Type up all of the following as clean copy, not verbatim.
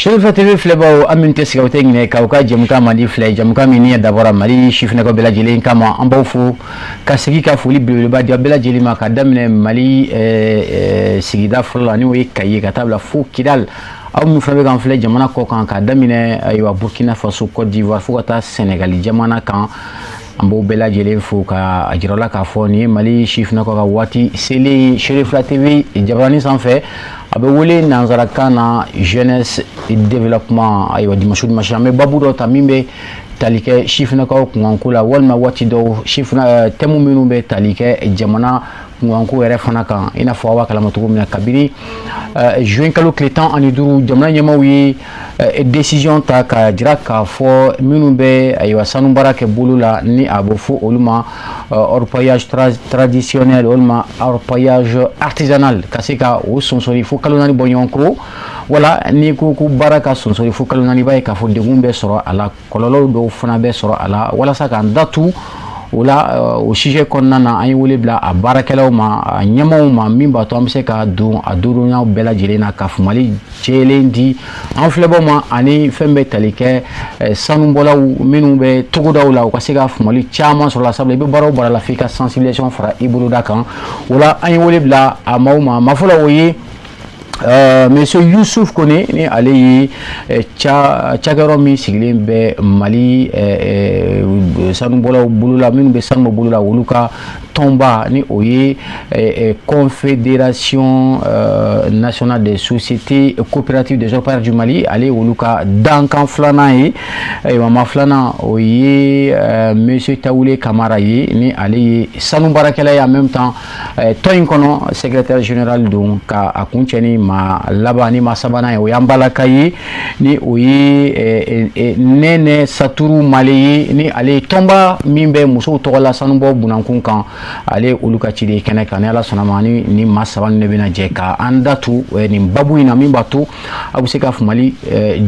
Chérifila TV filɛbaw, an minnu tɛ sɛgɛn, o tɛ ɲinɛ k'aw ka jɛmukan mandi filɛ, jɛmukan min ni dabɔra Mali sifinnakaw bɛɛ lajɛlen kama. An b'aw fo ka segin ka foli belebeleba di aw bɛɛ lajɛlen ma, ka daminɛ Mali sigida fɔlɔ la, n'o ye Kayi ye, ka taa bila fo Kidal. Aw minnu fana bɛ k'an filɛ jamana kɔ kan, ka daminɛ ayiwa Burkina Faso, Côte d'Ivoire, fo ka taa Sénégal jamana kan, an b'o bɛɛ lajɛlen fo ka a jira la k'a fɔ nin ye Mali sifinnakaw ka waati selen ye Chérifila TV jabarani sanfɛ. A bɛ wele nanzarakan na Jeunesse et Développement. Ayiwa, dimanche o dimanche, an bɛ babu dɔ ta min bɛ tali kɛ sifinnakaw kunkanko la, walima waati dɔw sifina thème minnu bɛ tali kɛ jamana kunkanko yɛrɛ fana kan. I n'a fɔ aw b'a kalama cogo min na, kabini juin kalo tile 15, jamana ɲɛmaaw ye décision ta ka jira k'a fɔ minnu bɛ ayiwa sanu baara kɛ bolo la, ni a bɛ fɔ olu ma orpaillage traditionnel walima orpaillage artisanal, ka se ka o sonsori fo kalo 4 bɔ ɲɔgɔn kɔrɔ. Wala n'i ko ko baara ka sonsori fo kalo 4, i b'a ye k'a fɔ degun bɛ sɔrɔ a la, kɔlɔlɔ dɔw fana bɛ sɔrɔ a la. Walasa k'an datu o la, o sujet kɔnɔna na, an ye wele bila a baarakɛlaw ma, a ɲɛmaaw ma, min b'a to an bɛ se ka don a duurunya bɛɛ lajɛlen na, ka fumali jɛlen di an filɛbaw ma, ani fɛn bɛ tali kɛ sanubɔlaw minnu bɛ togodaw la, u ka se ka fumali caman sɔrɔ la. Sabula i bɛ baara o baara la, f'i ka sensibilisation fara i boloda kan. O la, an ye wele bila a maaw ma. Maa fɔlɔ, o ye Monsieur Youssouf Kone, ni ale ye cakɛyɔrɔ min sigilen bɛ Mali sanubɔlaw bolola, minnu bɛ sanu bɔ bolo la, olu ka tɔnba, ni o ye Confédération nationale des sociétés coopératives des orpailleurs du Mali, ale olu ka dankan filanan ye. Ayiwa, maa filanan, o ye Monsieur Tawule Kamara ye, ni ale ye sanu baarakɛla ye, en même temps tɔn in kɔnɔ secrétaire général don. Ka a kuncɛ ni maa laban ni maa sabanan ye, o y'an balaka ye, ni o ye Nɛnɛ Saturu Male ye, ni ale ye tɔnba min bɛ musow tɔgɔ la sanubɔ bunankun kan, ale olu ka ciden kɛnɛ kan. Ni Ala sɔnna ma, ni maa saba ninnu de bɛna jɛ ka an datu nin babu in na, min b'a to aw bɛ se ka faamuyali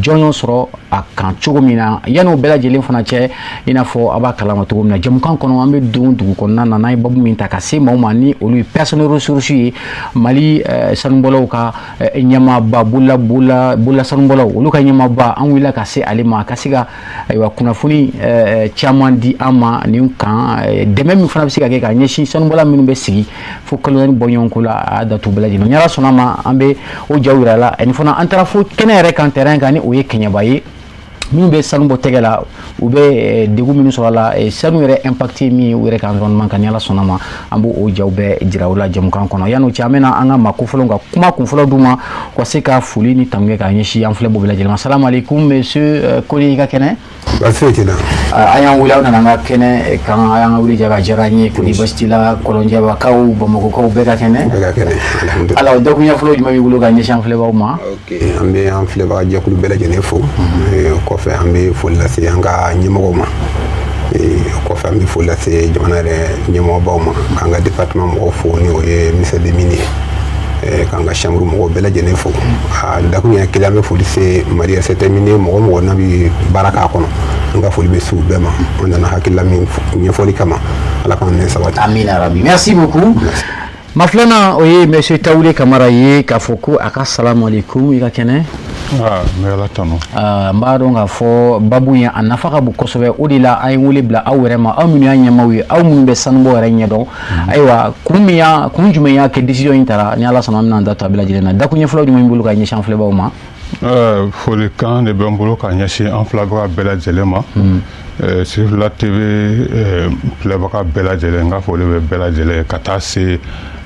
jɔnjɔn sɔrɔ a kan cogo min na. Yan'o bɛɛ lajɛlen fana cɛ, i n'a fɔ aw b'a kalama cogo min na, jɛmukan kɔnɔ, an bɛ don dugu kɔnɔna na, n'an ye babu min ta ka se maaw ma, ni olu ye personne ressource ye, Mali sanubɔlaw ka ɲɛmaaba, bolola bolola bolola sanubɔlaw, olu ka ɲɛmaaba, an wulila ka se ale ma, ka se ka ayiwa kunnafoni caman di an ma nin kan, dɛmɛ min fana bɛ se ka kɛ ka ɲɛsin sanubɔla minnu bɛ sigi fo kalo 4 bɔ ɲɔgɔn ko la, a datu bɛɛ lajɛlen. Ni Ala sɔnna ma, an bɛ o jaw yira la. Ani fana, an taara fo kɛnɛ yɛrɛ kan, terrain kan, ni o ye Kɛɲɛba ye, minnu bɛ sanu bɔ tɛgɛ la, u bɛ degun minnu sɔrɔ a la, sanu yɛrɛ impact min ye u yɛrɛ ka environnement kan. Ni Ala sɔnna ma, an b'o o jaw bɛɛ jira u la jɛmukan kɔnɔ. Yan'o cɛ, an bɛna an ka maa kofɔlenw ka kuma kunfɔlɔ d'u ma, u ka se ka foli ni tanu kɛ k'a ɲɛsin an filɛbaw bɛɛ lajɛlen ma. Salamu aleykum, monsieur Kone, i ka kɛnɛ? Baasi foyi t'i la. An y'an wele, aw nana an ka kɛnɛ kan, an y'an ka wuli jaabi, a diyara an ye. Koni basi t'i la? Kɔlɔnjɛbakaw, Bamakɔkaw bɛɛ ka kɛnɛ? Bɛɛ ka kɛnɛ, alhamdulilah. Alors, dakuruɲɛ fɔlɔ jumɛn b'i bolo ka ɲɛsin an filɛbaw ma? Ok, an bɛ an filɛbaga jɛkulu bɛɛ lajɛlen fo. O kɔfɛ, an bɛ foli lase an ka ɲɛmɔgɔw ma. O kɔfɛ, an bɛ foli lase jamana yɛrɛ ɲɛmɔgɔbaw ma, k'an ka département mɔgɔw fo, ni o ye ministère des Mines ye, k'an ka chambre mɔgɔw bɛɛ lajɛlen fo. A dakuruɲɛ kelen, an bɛ foli se Mali secteur minier mɔgɔ o mɔgɔ n'a bɛ baara k'a kɔnɔ, an ka foli bɛ se u bɛɛ ma. An nana hakilila min ɲɛfɔli kama, Ala k'an nɛ sabati. Amina rabi, merci beaucoup. Ma filanan, o ye monsieur Tawule Kamara ye, k'a fɔ ko a ka salamu aleykum, i ka kɛnɛ? N bɛ Ala tanu. N b'a dɔn k'a fɔ babu in, a nafa ka bon kosɛbɛ. O de la an ye wele bila aw yɛrɛ ma, aw minnu y'a ɲɛmaaw ye, aw minnu bɛ sanubɔ yɛrɛ ɲɛdɔn. Ayiwa, kun min y'a kun jumɛn y'a kɛ décision in tara, ni Ala sɔnna, an bɛna an da to a bɛɛ lajɛlen na. Dakuruɲɛ fɔlɔ jumɛn b'i bolo ka ɲɛsin an filɛbaw ma? Folikan de bɛ n bolo ka ɲɛsin an filɛbaga bɛɛ lajɛlen ma. Chérifila TV filɛbaga bɛɛ lajɛlen, n ka foli bɛ bɛɛ lajɛlen, ka taa se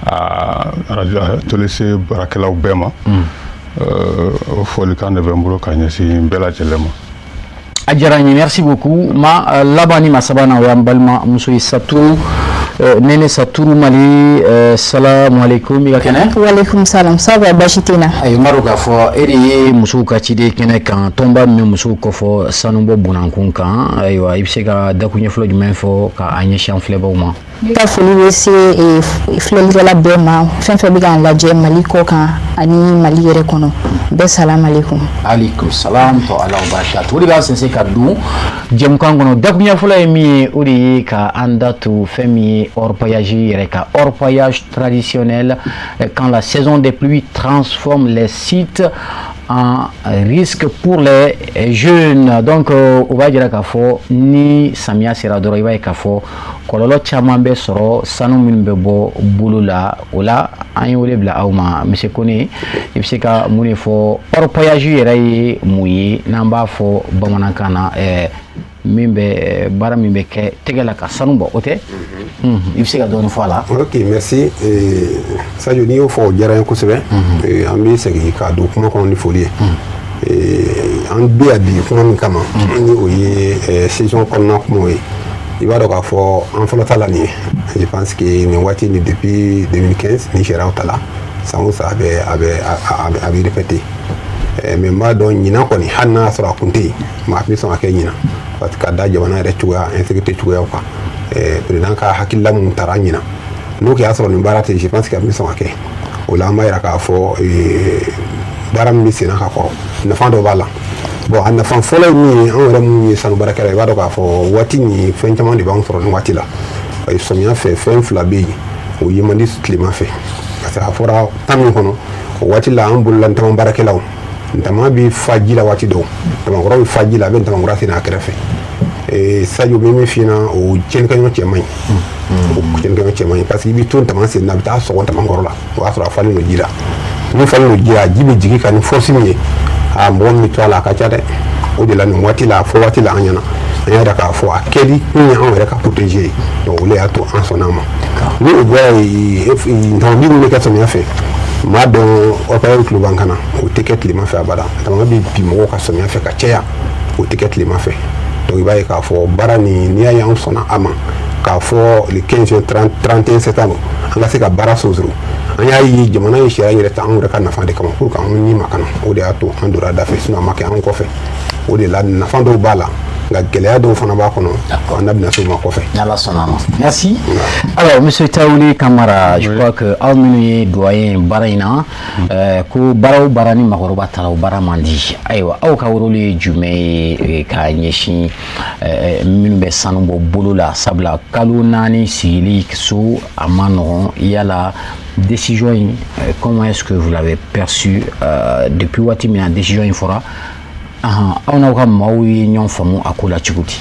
a radio télé baarakɛlaw bɛɛ ma. O folikan de bɛ n bolo ka ɲɛsin bɛɛ lajɛlen ma. A diyara n ye, merci beaucoup. Ma laban ni ma sabanan, o y'an balima muso ye, Saturu Nene Saturu Mali. Salamu aleykum, i ka kɛnɛ? Waaleykum salam, ça va, baasi tɛ n na. Ayi, n b'a dɔn k'a fɔ e de ye musow ka ciden kɛnɛ kan, tɔnba min bɛ musow kɔfɔ sanubɔ bunankun kan. Ayiwa, i bɛ se ka dakuruɲɛ fɔlɔ jumɛn fɔ k'a ɲɛsin an filɛbaw ma? Ne ka foli bɛ se filɛlikɛla bɛɛ ma, fɛn fɛn bɛ k'an lajɛ Mali kɔ kan ani Mali yɛrɛ kɔnɔ, bɛɛ salamu aleykum. Aleykum salam to ala wa barakatu. O de b'an sinsin ka don jɛmukan kɔnɔ. Dakuruɲɛ fɔlɔ ye min ye, o de ye ka an da to fɛn min ye orpaillage yɛrɛ ka, orpaillage traditionnel quand la saison des pluies transforme les sites. Un risque pour les jeunes. Donc o b'a jira k'a fɔ ni samiya sera dɔrɔn, i b'a ye k'a fɔ kɔlɔlɔ caman bɛ sɔrɔ sanu minnu bɛ bɔ bolo la. O la, an ye wele bila aw ma. Monsieur Kone, i bɛ se ka mun de fɔ? Orpaillage yɛrɛ ye mun ye, n'an b'a fɔ bamanankan na? Min bɛ baara min bɛ kɛ tɛgɛ la ka sanu bɔ, o tɛ? I bɛ se ka dɔɔnin fɔ a la? Ok, merci Sadio. N'i y'o fɔ, o diyara n ye kosɛbɛ. An bɛ segin ka don kuma kɔnɔ ni foli ye. An bɛ yan bi kuma min kama, ni o ye saison kɔnɔna kumaw ye, i b'a dɔn k'a fɔ an fɔlɔ ta la nin ye. Je pense que nin waati nin, depuis 2015 ni sariyaw ta la, san o san a bɛ répéter. Mais n b'a dɔn ɲinan kɔni, hali n'a y'a sɔrɔ a kun tɛ yen, maa tun bɛ sɔn ka kɛ ɲinan, parce que ka da jamana yɛrɛ cogoya, insécurité cogoyaw kan, président ka hakilila mun taara ɲinan, n'o kɛ y'a sɔrɔ nin baara tɛ, je pense que a bɛ sɔn ka kɛ. O la, an b'a yira k'a fɔ baara min bɛ sen na ka kɔrɔ, nafa dɔ b'a la. Bon, a nafa fɔlɔ ye min ye, anw yɛrɛ mun ye sanu baarakɛla, i b'a dɔn k'a fɔ waati nin, fɛn caman de b'an sɔrɔ nin waati la. Samiya fɛ, fɛn fila bɛ yen, o ye man di tilema fɛ, parce que a fɔra temps min kɔnɔ, o waati la, an bolola ntaman baarakɛlaw, ntama bɛ fa ji la. Waati dɔw, ntamakɔrɔ bɛ fa ji la, a bɛ ntamakɔrɔ sen a kɛrɛfɛ. Sadio, bɛ min f'i ɲɛna, o tiɲɛnikɛɲɔgɔn cɛ man ɲi, o tiɲɛnikɛɲɔgɔn cɛ man ɲi, parce que i bɛ to ntama sen na, a bɛ taa sɔgɔ ntamakɔrɔ la, o y'a sɔrɔ a falen don ji la. Ni falen don ji la, ji bɛ jigin ka ni force min ye, a mɔgɔ min bɛ to a la, a ka ca dɛ. O de la, nin waati la, a fɔ waati la, an ɲɛna, an y'a yira k'a fɔ a kɛli kun ye anw yɛrɛ ka protéger ye. Donc o de y'a to an sɔnna a ma. Ni o bɔra yen, ntaman min bɛ kɛ samiya fɛ, maa dɔn orpailleur tulo b'an kan na, o tɛ kɛ tilema fɛ abada. Ntama bɛ bi mɔgɔw ka samiya fɛ ka caya, o tɛ kɛ tilema fɛ. Donc i b'a ye k'a fɔ baara nin, n'i y'a ye an sɔnna a ma k'a fɔ le 15 juin, 30, 31 septembre, an ka se ka baara sonsoro, an y'a ye jamana ye sariya yɛrɛ ta anw yɛrɛ ka nafa de kama, pour que anw ni makana. O de y'a to an donna da fɛ, sinon a ma kɛ an kɔfɛ. O de la, nafa dɔw b'a la, nka gɛlɛya dɔw fana b'a kɔnɔ, an da bɛna se o ma kɔfɛ. N'Ala sɔnna ma. Merci. Alors, monsieur Taouli Kamara, je crois que aw minnu ye doyen baara in na, ko baara o baara ni maakɔrɔba taara, o baara man di. Ayiwa, aw ka rôle ye jumɛn ye k'a ɲɛsin minnu bɛ sanu bɔ bolo la? Sabula kalo 4 sigili so, a ma nɔgɔn. Yala décision in, comment est-ce que vous l'avez perçu depuis waati min na décision in fɔra? Aw n'aw ka maaw ye ɲɔgɔn faamu a ko la cogo di?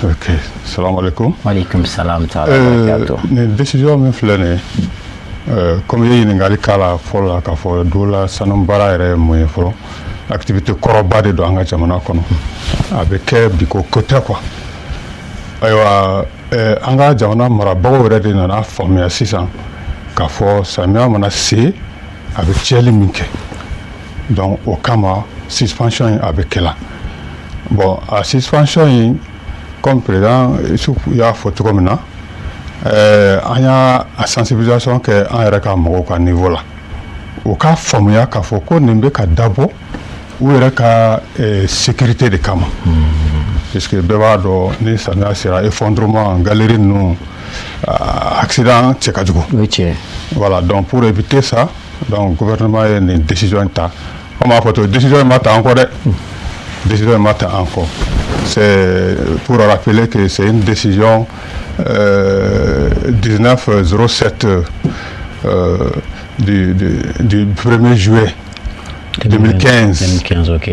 Ok, salam alaikum. Waaleykum salam taala barakatuh. Nin décision min filɛ nin ye, comme i ye ɲininkali k'a la fɔlɔ la, k'a fɔ don la sanu baara yɛrɛ ye mun ye fɔlɔ, activité kɔrɔba de don an ka jamana kɔnɔ, a bɛ kɛ bi ko ko tɛ quoi. Ayiwa, an ka jamana marabagaw yɛrɛ de nana faamuya sisan k'a fɔ samiya mana se, a bɛ tiɲɛli min kɛ. Donc o kama, suspension in a bɛ kɛ la. Bon, a suspension in, comme président Youssouf y'a fɔ cogo min na, an y'a a sensibilisation kɛ an yɛrɛ ka mɔgɔw ka niveau la, u k'a faamuya k'a fɔ ko nin bɛ ka dabɔ u yɛrɛ ka sécurité de kama, puisque bɛɛ b'a dɔn, ni samiya sera, effondrement, galerie ninnu, accident cɛ ka jugu. O ye tiɲɛ. Voilà, donc pour éviter ça, donc gouvernement ye nin décision in ta. Comme a fɔ cogo, décision in ma ta an kɔ dɛ, décision in ma ta an kɔ. C'est pour rappeler que c'est une décision 1907 du 1er juillet 2015. 2015, ok.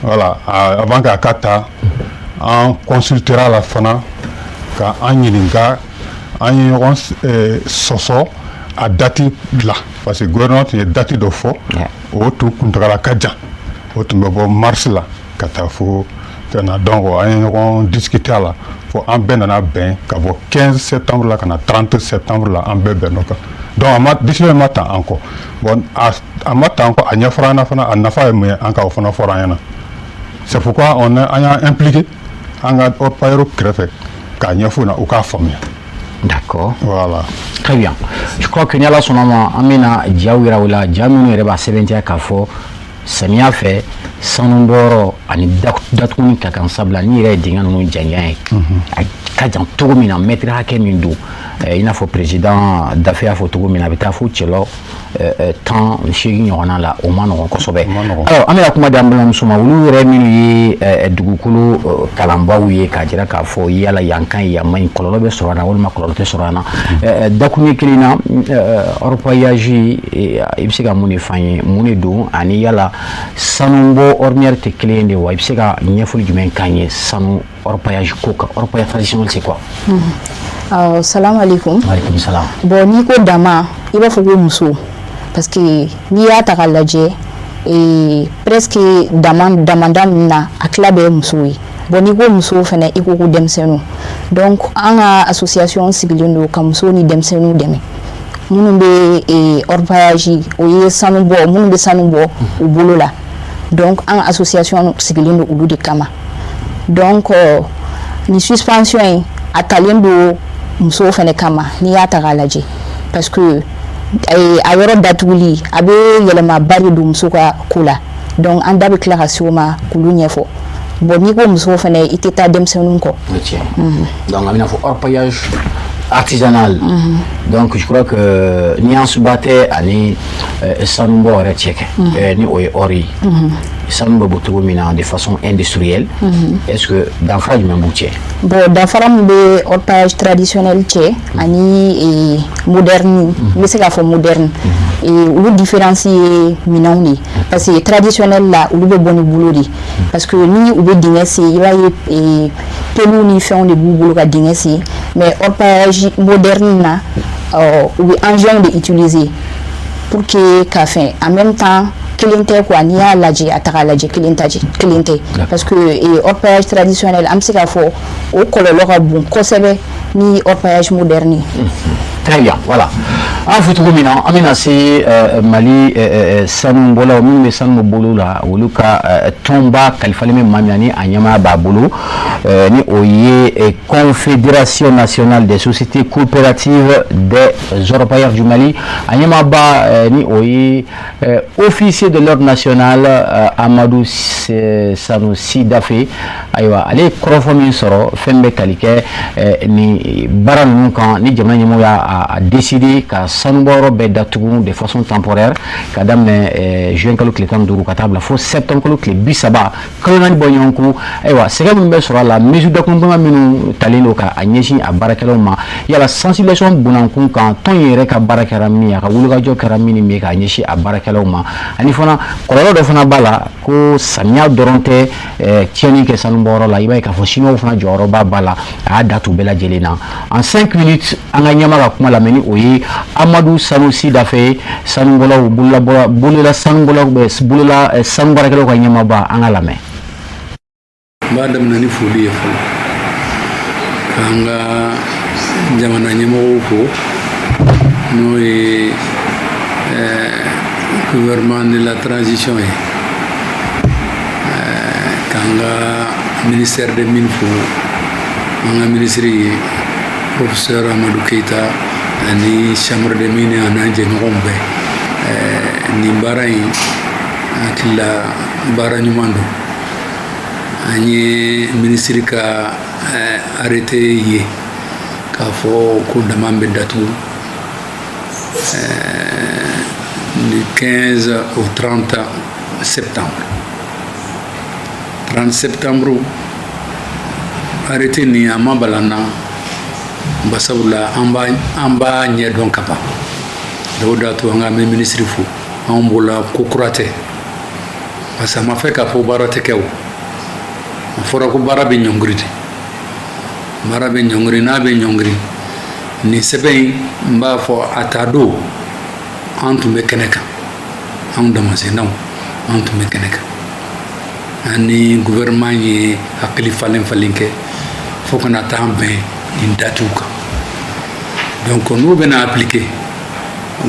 Voilà, avant k'a ka ta, an consultera la fana ka an ɲininka, an ye ɲɔgɔn sɔsɔ a date la, parce que gouvernement tun ye date dɔ fɔ, o tun kuntagala ka jan, o tun bɛ bɔ mars la ka taa fo fɛn na. Donc an ye ɲɔgɔn discuter a la fo an bɛɛ nana bɛn ka bɔ 15 septembre la ka na 30 septembre la, an bɛɛ bɛnn'o kan. Donc a ma, décision ma ta an kɔ. Bon, a ma ta an kɔ, a ɲɛfɔra an na fana, a nafa ye mun ye an kan, o fana fɔra an ɲɛna. C'est pourquoi an y'an impliqué an ka orpailleur kɛrɛfɛ k'a ɲɛf'u ɲɛna, u k'a faamuya. D'accord. Voilà. Très bien. Je crois que ni Ala sɔnna ma, an bɛna jaw yira u la, ja minnu yɛrɛ b'a sɛbɛntiya k'a fɔ samiya fɛ sanu bɔyɔrɔ ani datuguni ka kan, sabula n'i yɛrɛ ye dingɛ ninnu janjan ye, a ka jan cogo min na, mɛtiri hakɛ min don, i n'a fɔ président Dafe y'a fɔ cogo min na, a bɛ taa fo cɛlɔ 18 ɲɔgɔnna la, o ma nɔgɔn kosɛbɛ. Alors, an bɛna kuma di an balimamuso ma, olu yɛrɛ minnu ye dugukolo kalanbaaw ye, k'a jira k'a fɔ yala yan ka ɲi, yan man ɲi, kɔlɔlɔ bɛ sɔrɔ a la walima kɔlɔlɔ tɛ sɔrɔ a la. Dakuruɲɛ kelen na, orpaillage, i bɛ se ka mun de f'an ye? Mun de don? Ani yala sanubɔ ordinaire tɛ kelen de wa? I bɛ se ka ɲɛfɔli jumɛn k'an ye sanu orpaillage ko kan? Orpaillage traditionnel, c'est quoi? Salam alaikum. Alaikum salam. Bon, n'i ko dama, i b'a fɔ ko muso, parce que n'i y'a ta k'a lajɛ, presque dama damanda ninnu na, a tila bɛɛ ye musow ye. Bon, n'i ko musow fɛnɛ, i ko ko denmisɛnninw. Donc an ka association sigilen don ka musow ni denmisɛnninw dɛmɛ, minnu bɛ orpaillage, o ye sanu bɔ, minnu bɛ sanu bɔ u bolo la. Donc an ka association sigilen don olu de kama. Donc ni suspension in, a talen don musow fɛnɛ kama, n'i y'a ta k'a lajɛ, parce que a yɔrɔ datuguli, a bɛ yɛlɛmaba de don muso ka ko la. Donc an da bɛ tila ka se o ma k'olu ɲɛfɔ. Bon, n'i ko musow fɛnɛ, i tɛ taa denmisɛnninw kɔ. Donc an bɛna fɔ orpaillage artisanal. Donc je crois que nuance ba tɛ ani sanubɔ yɛrɛ cɛ kɛ, ni o ye or ye, sanu bɛ bɔ cogo min na de façon industrielle. Est-ce que danfara jumɛn b'u cɛ? Bon, danfara min bɛ orpaillage traditionnel cɛ ani moderne, n bɛ se k'a fɔ moderne, olu différence ye minɛnw de ye, parce que traditionnel la, olu bɛ bɔ ni bolo de, parce que ni u bɛ dingɛ sen, i b'a ye peluw ni fɛnw de b'u bolo ka dingɛ sen. Mais orpaillage moderne na, u bɛ engin de utiliser pour que ka fɛn. En même temps, kelen tɛ quoi. N'i y'a lajɛ, a ta k'a lajɛ, kelen ta kelen tɛ, parce que orpaillage traditionnel, an bɛ se k'a fɔ o kɔlɔlɔ ka bon kosɛbɛ ni orpaillage moderne ye. Très bien, voilà. An fɔ cogo min na, an bɛna se Mali sanubɔlaw minnu bɛ sanu bɔ bolo la, olu ka tɔnba kalifalen bɛ maa min na, ni a ɲɛmaaya b'a bolo, ni o ye Confédération nationale des sociétés coopératives des orpailleurs du Mali, a ɲɛmaaba, ni o ye officier de l'ordre national Amadou Sanusi Dafe. Ayiwa, ale ye kɔrɔfɔ min sɔrɔ, fɛn bɛ tali kɛ ni baara ninnu kan, ni jamana ɲɛmɔgɔ y'a décidé ka sanubɔyɔrɔ bɛɛ datugu de façon temporaire ka daminɛ juin kalo tile 15 ka taa bila fo septembre kalo tile 30, kalo 4 bɔ ɲɔgɔn kun. Ayiwa, sɛgɛ minnu bɛ sɔrɔ a la, mesure d'accompagnement minnu talen don ka a ɲɛsin a baarakɛlaw ma, yala sensibilisation bunakun kan, tɔn in yɛrɛ ka baara kɛra min ye, a ka wulikajɔ kɛra min ye k'a ɲɛsin a baarakɛlaw ma, ani fana kɔlɔlɔ dɔ fana b'a la ko samiya dɔrɔn tɛ tiɲɛni kɛ sanubɔyɔrɔ la, i b'a ye k'a fɔ siniwaw fana jɔyɔrɔba b'a la. A y'a datu bɛɛ lajɛlen na en 5 minutes. An ka ɲɛma ka kuma lamɛn, ni o ye Amadu Sanusi Dafe, sanubɔlaw bololabɔla, bolola sanubɔlaw bɛ bolola sanu baarakɛlaw ka ɲɛmaaba, an ka lamɛn. N b'a daminɛ ni foli ye fɔlɔ, k'an ka jamana ɲɛmɔgɔw fo, n'o ye gouvernement de la transition ye, k'an ka ministère des Mines fo, an ka ministre ye professeur Amadou Keita, ani chambre des mines an'an jɛɲɔgɔnw bɛɛ. Nin baara in, hakili la, baara ɲuman don. An ye minisiri ka arrêté ye k'a fɔ ko dama bɛ datugu du 15 au 30 septembre. 30 septembre arrêté nin, a ma bala n na, basabula an b'a ɲɛdɔn ka ban. O de y'a to an ka bɛ minisiri fo. Anw bolola ko kura tɛ, parce que a ma fɛ k'a fɔ baara tɛ kɛ. O a fɔra ko baara bɛ ɲɔngiri de, baara bɛ ɲɔngiri. N'a bɛ ɲɔngiri, nin sɛbɛn in, n b'a fɔ a ta don, an tun bɛ kɛnɛ kan, anw damasennaw, an tun bɛ kɛnɛ kan. An ni gouvernement ye hakili falen falen kɛ fo kana taa bɛn nin datiw kan. Donc n'u bɛna appliquer,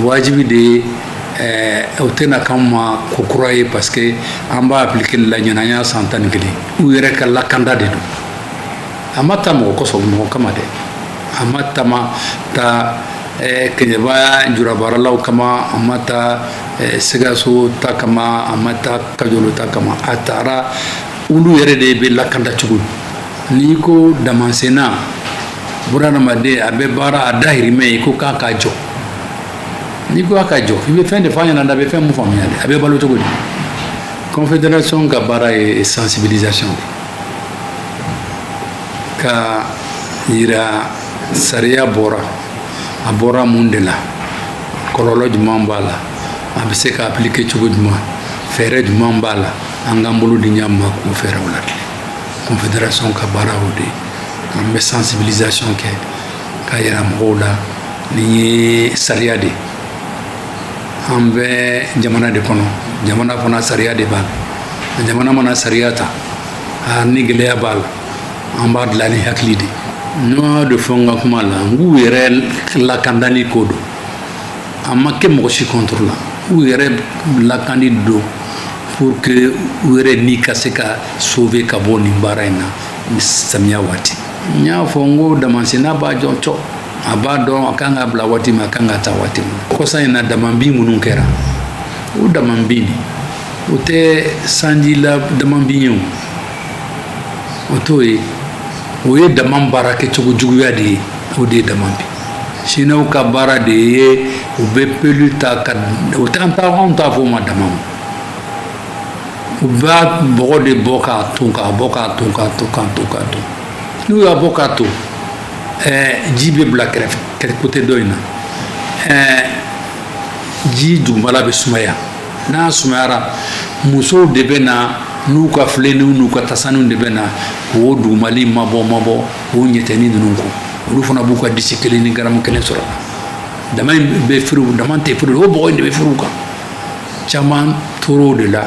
wajibi de ye, o tɛna k'anw ma ko kura ye, parce que an b'a appliquer la ɲɛna, an y'a san 11. U yɛrɛ ka lakanda de don. A ma ta mɔgɔ kɔsɔn, mɔgɔ kama dɛ. A ma tama ta Kɛɲɛba jurabaaralaw kama, a ma ta Sikaso ta kama, a ma ta Kajolo ta kama. A taara olu yɛrɛ de bɛ lakanda cogo. N'i ko damasenna Bunadamaden a bɛ baara a dahirimɛ ye ko k'a ka jɔ. N'i ko a ka jɔ, i bɛ fɛn de f'a ɲɛna, a bɛ fɛn mun faamuya dɛ, a bɛ balo cogo di? Confédération ka baara ye sensibilisation de ka yira sariya bɔra, a bɔra mun de la, kɔlɔlɔ jumɛn b'a la, a bɛ se ka appliquer cogo jumɛn, fɛɛrɛ jumɛn b'a la, an k'an bolo di ɲɔgɔn ma k'o fɛɛrɛw latigɛ. Confédération ka baara o de ye. An bɛ sensibilisation kɛ k'a yira mɔgɔw la nin ye sariya de ye. An bɛ jamana de kɔnɔ, jamana fana sariya de b'a la. Jamana mana sariya ta, ni gɛlɛya b'a la, an b'a dilan ni hakili de ye. N y'o de fɔ n ka kuma la, n k'u yɛrɛ lakandali ko don, a ma kɛ mɔgɔ si contre la. U yɛrɛ lakandi don pour que u yɛrɛ ni ka se ka sauver ka bɔ nin baara in na ni samiya waati. N y'a fɔ n ko damasenna b'a jɔ cɔ, a b'a dɔn a kan ka bila waati min, a kan ka ta waati min. Kɔsa in na, damabin minnu kɛra, o damabin nin, o tɛ sanji la damabin ye, o o t'o ye, o ye dama baara kɛcogo juguya de ye. O de ye dama bin. Siniwaw ka baara de ye, u bɛ pelle ta ka o tɛ an ta, anw t'a fɔ o ma dama ma. U b'a bɔgɔ de bɔ k'a ton, k'a bɔ k'a ton, k'a ton, k'a ton, k'a ton. N'u y'a bɔ k'a ton, ji bɛ bila kɛrɛfɛ côté dɔ in na, ji dugumala bɛ sumaya. N'a sumayara, musow de bɛ na n'u ka filenniw n'u ka tasaniw de bɛ na k'o dugumali mabɔ mabɔ, k'o ɲɛtɛni ninnu ko. Olu fana b'u ka disi kelen ni garamu kelen sɔrɔ. Dama in bɛ firiw, dama tɛ firiw, o bɔgɔ in de bɛ firiw kan. Caman tor'o de la.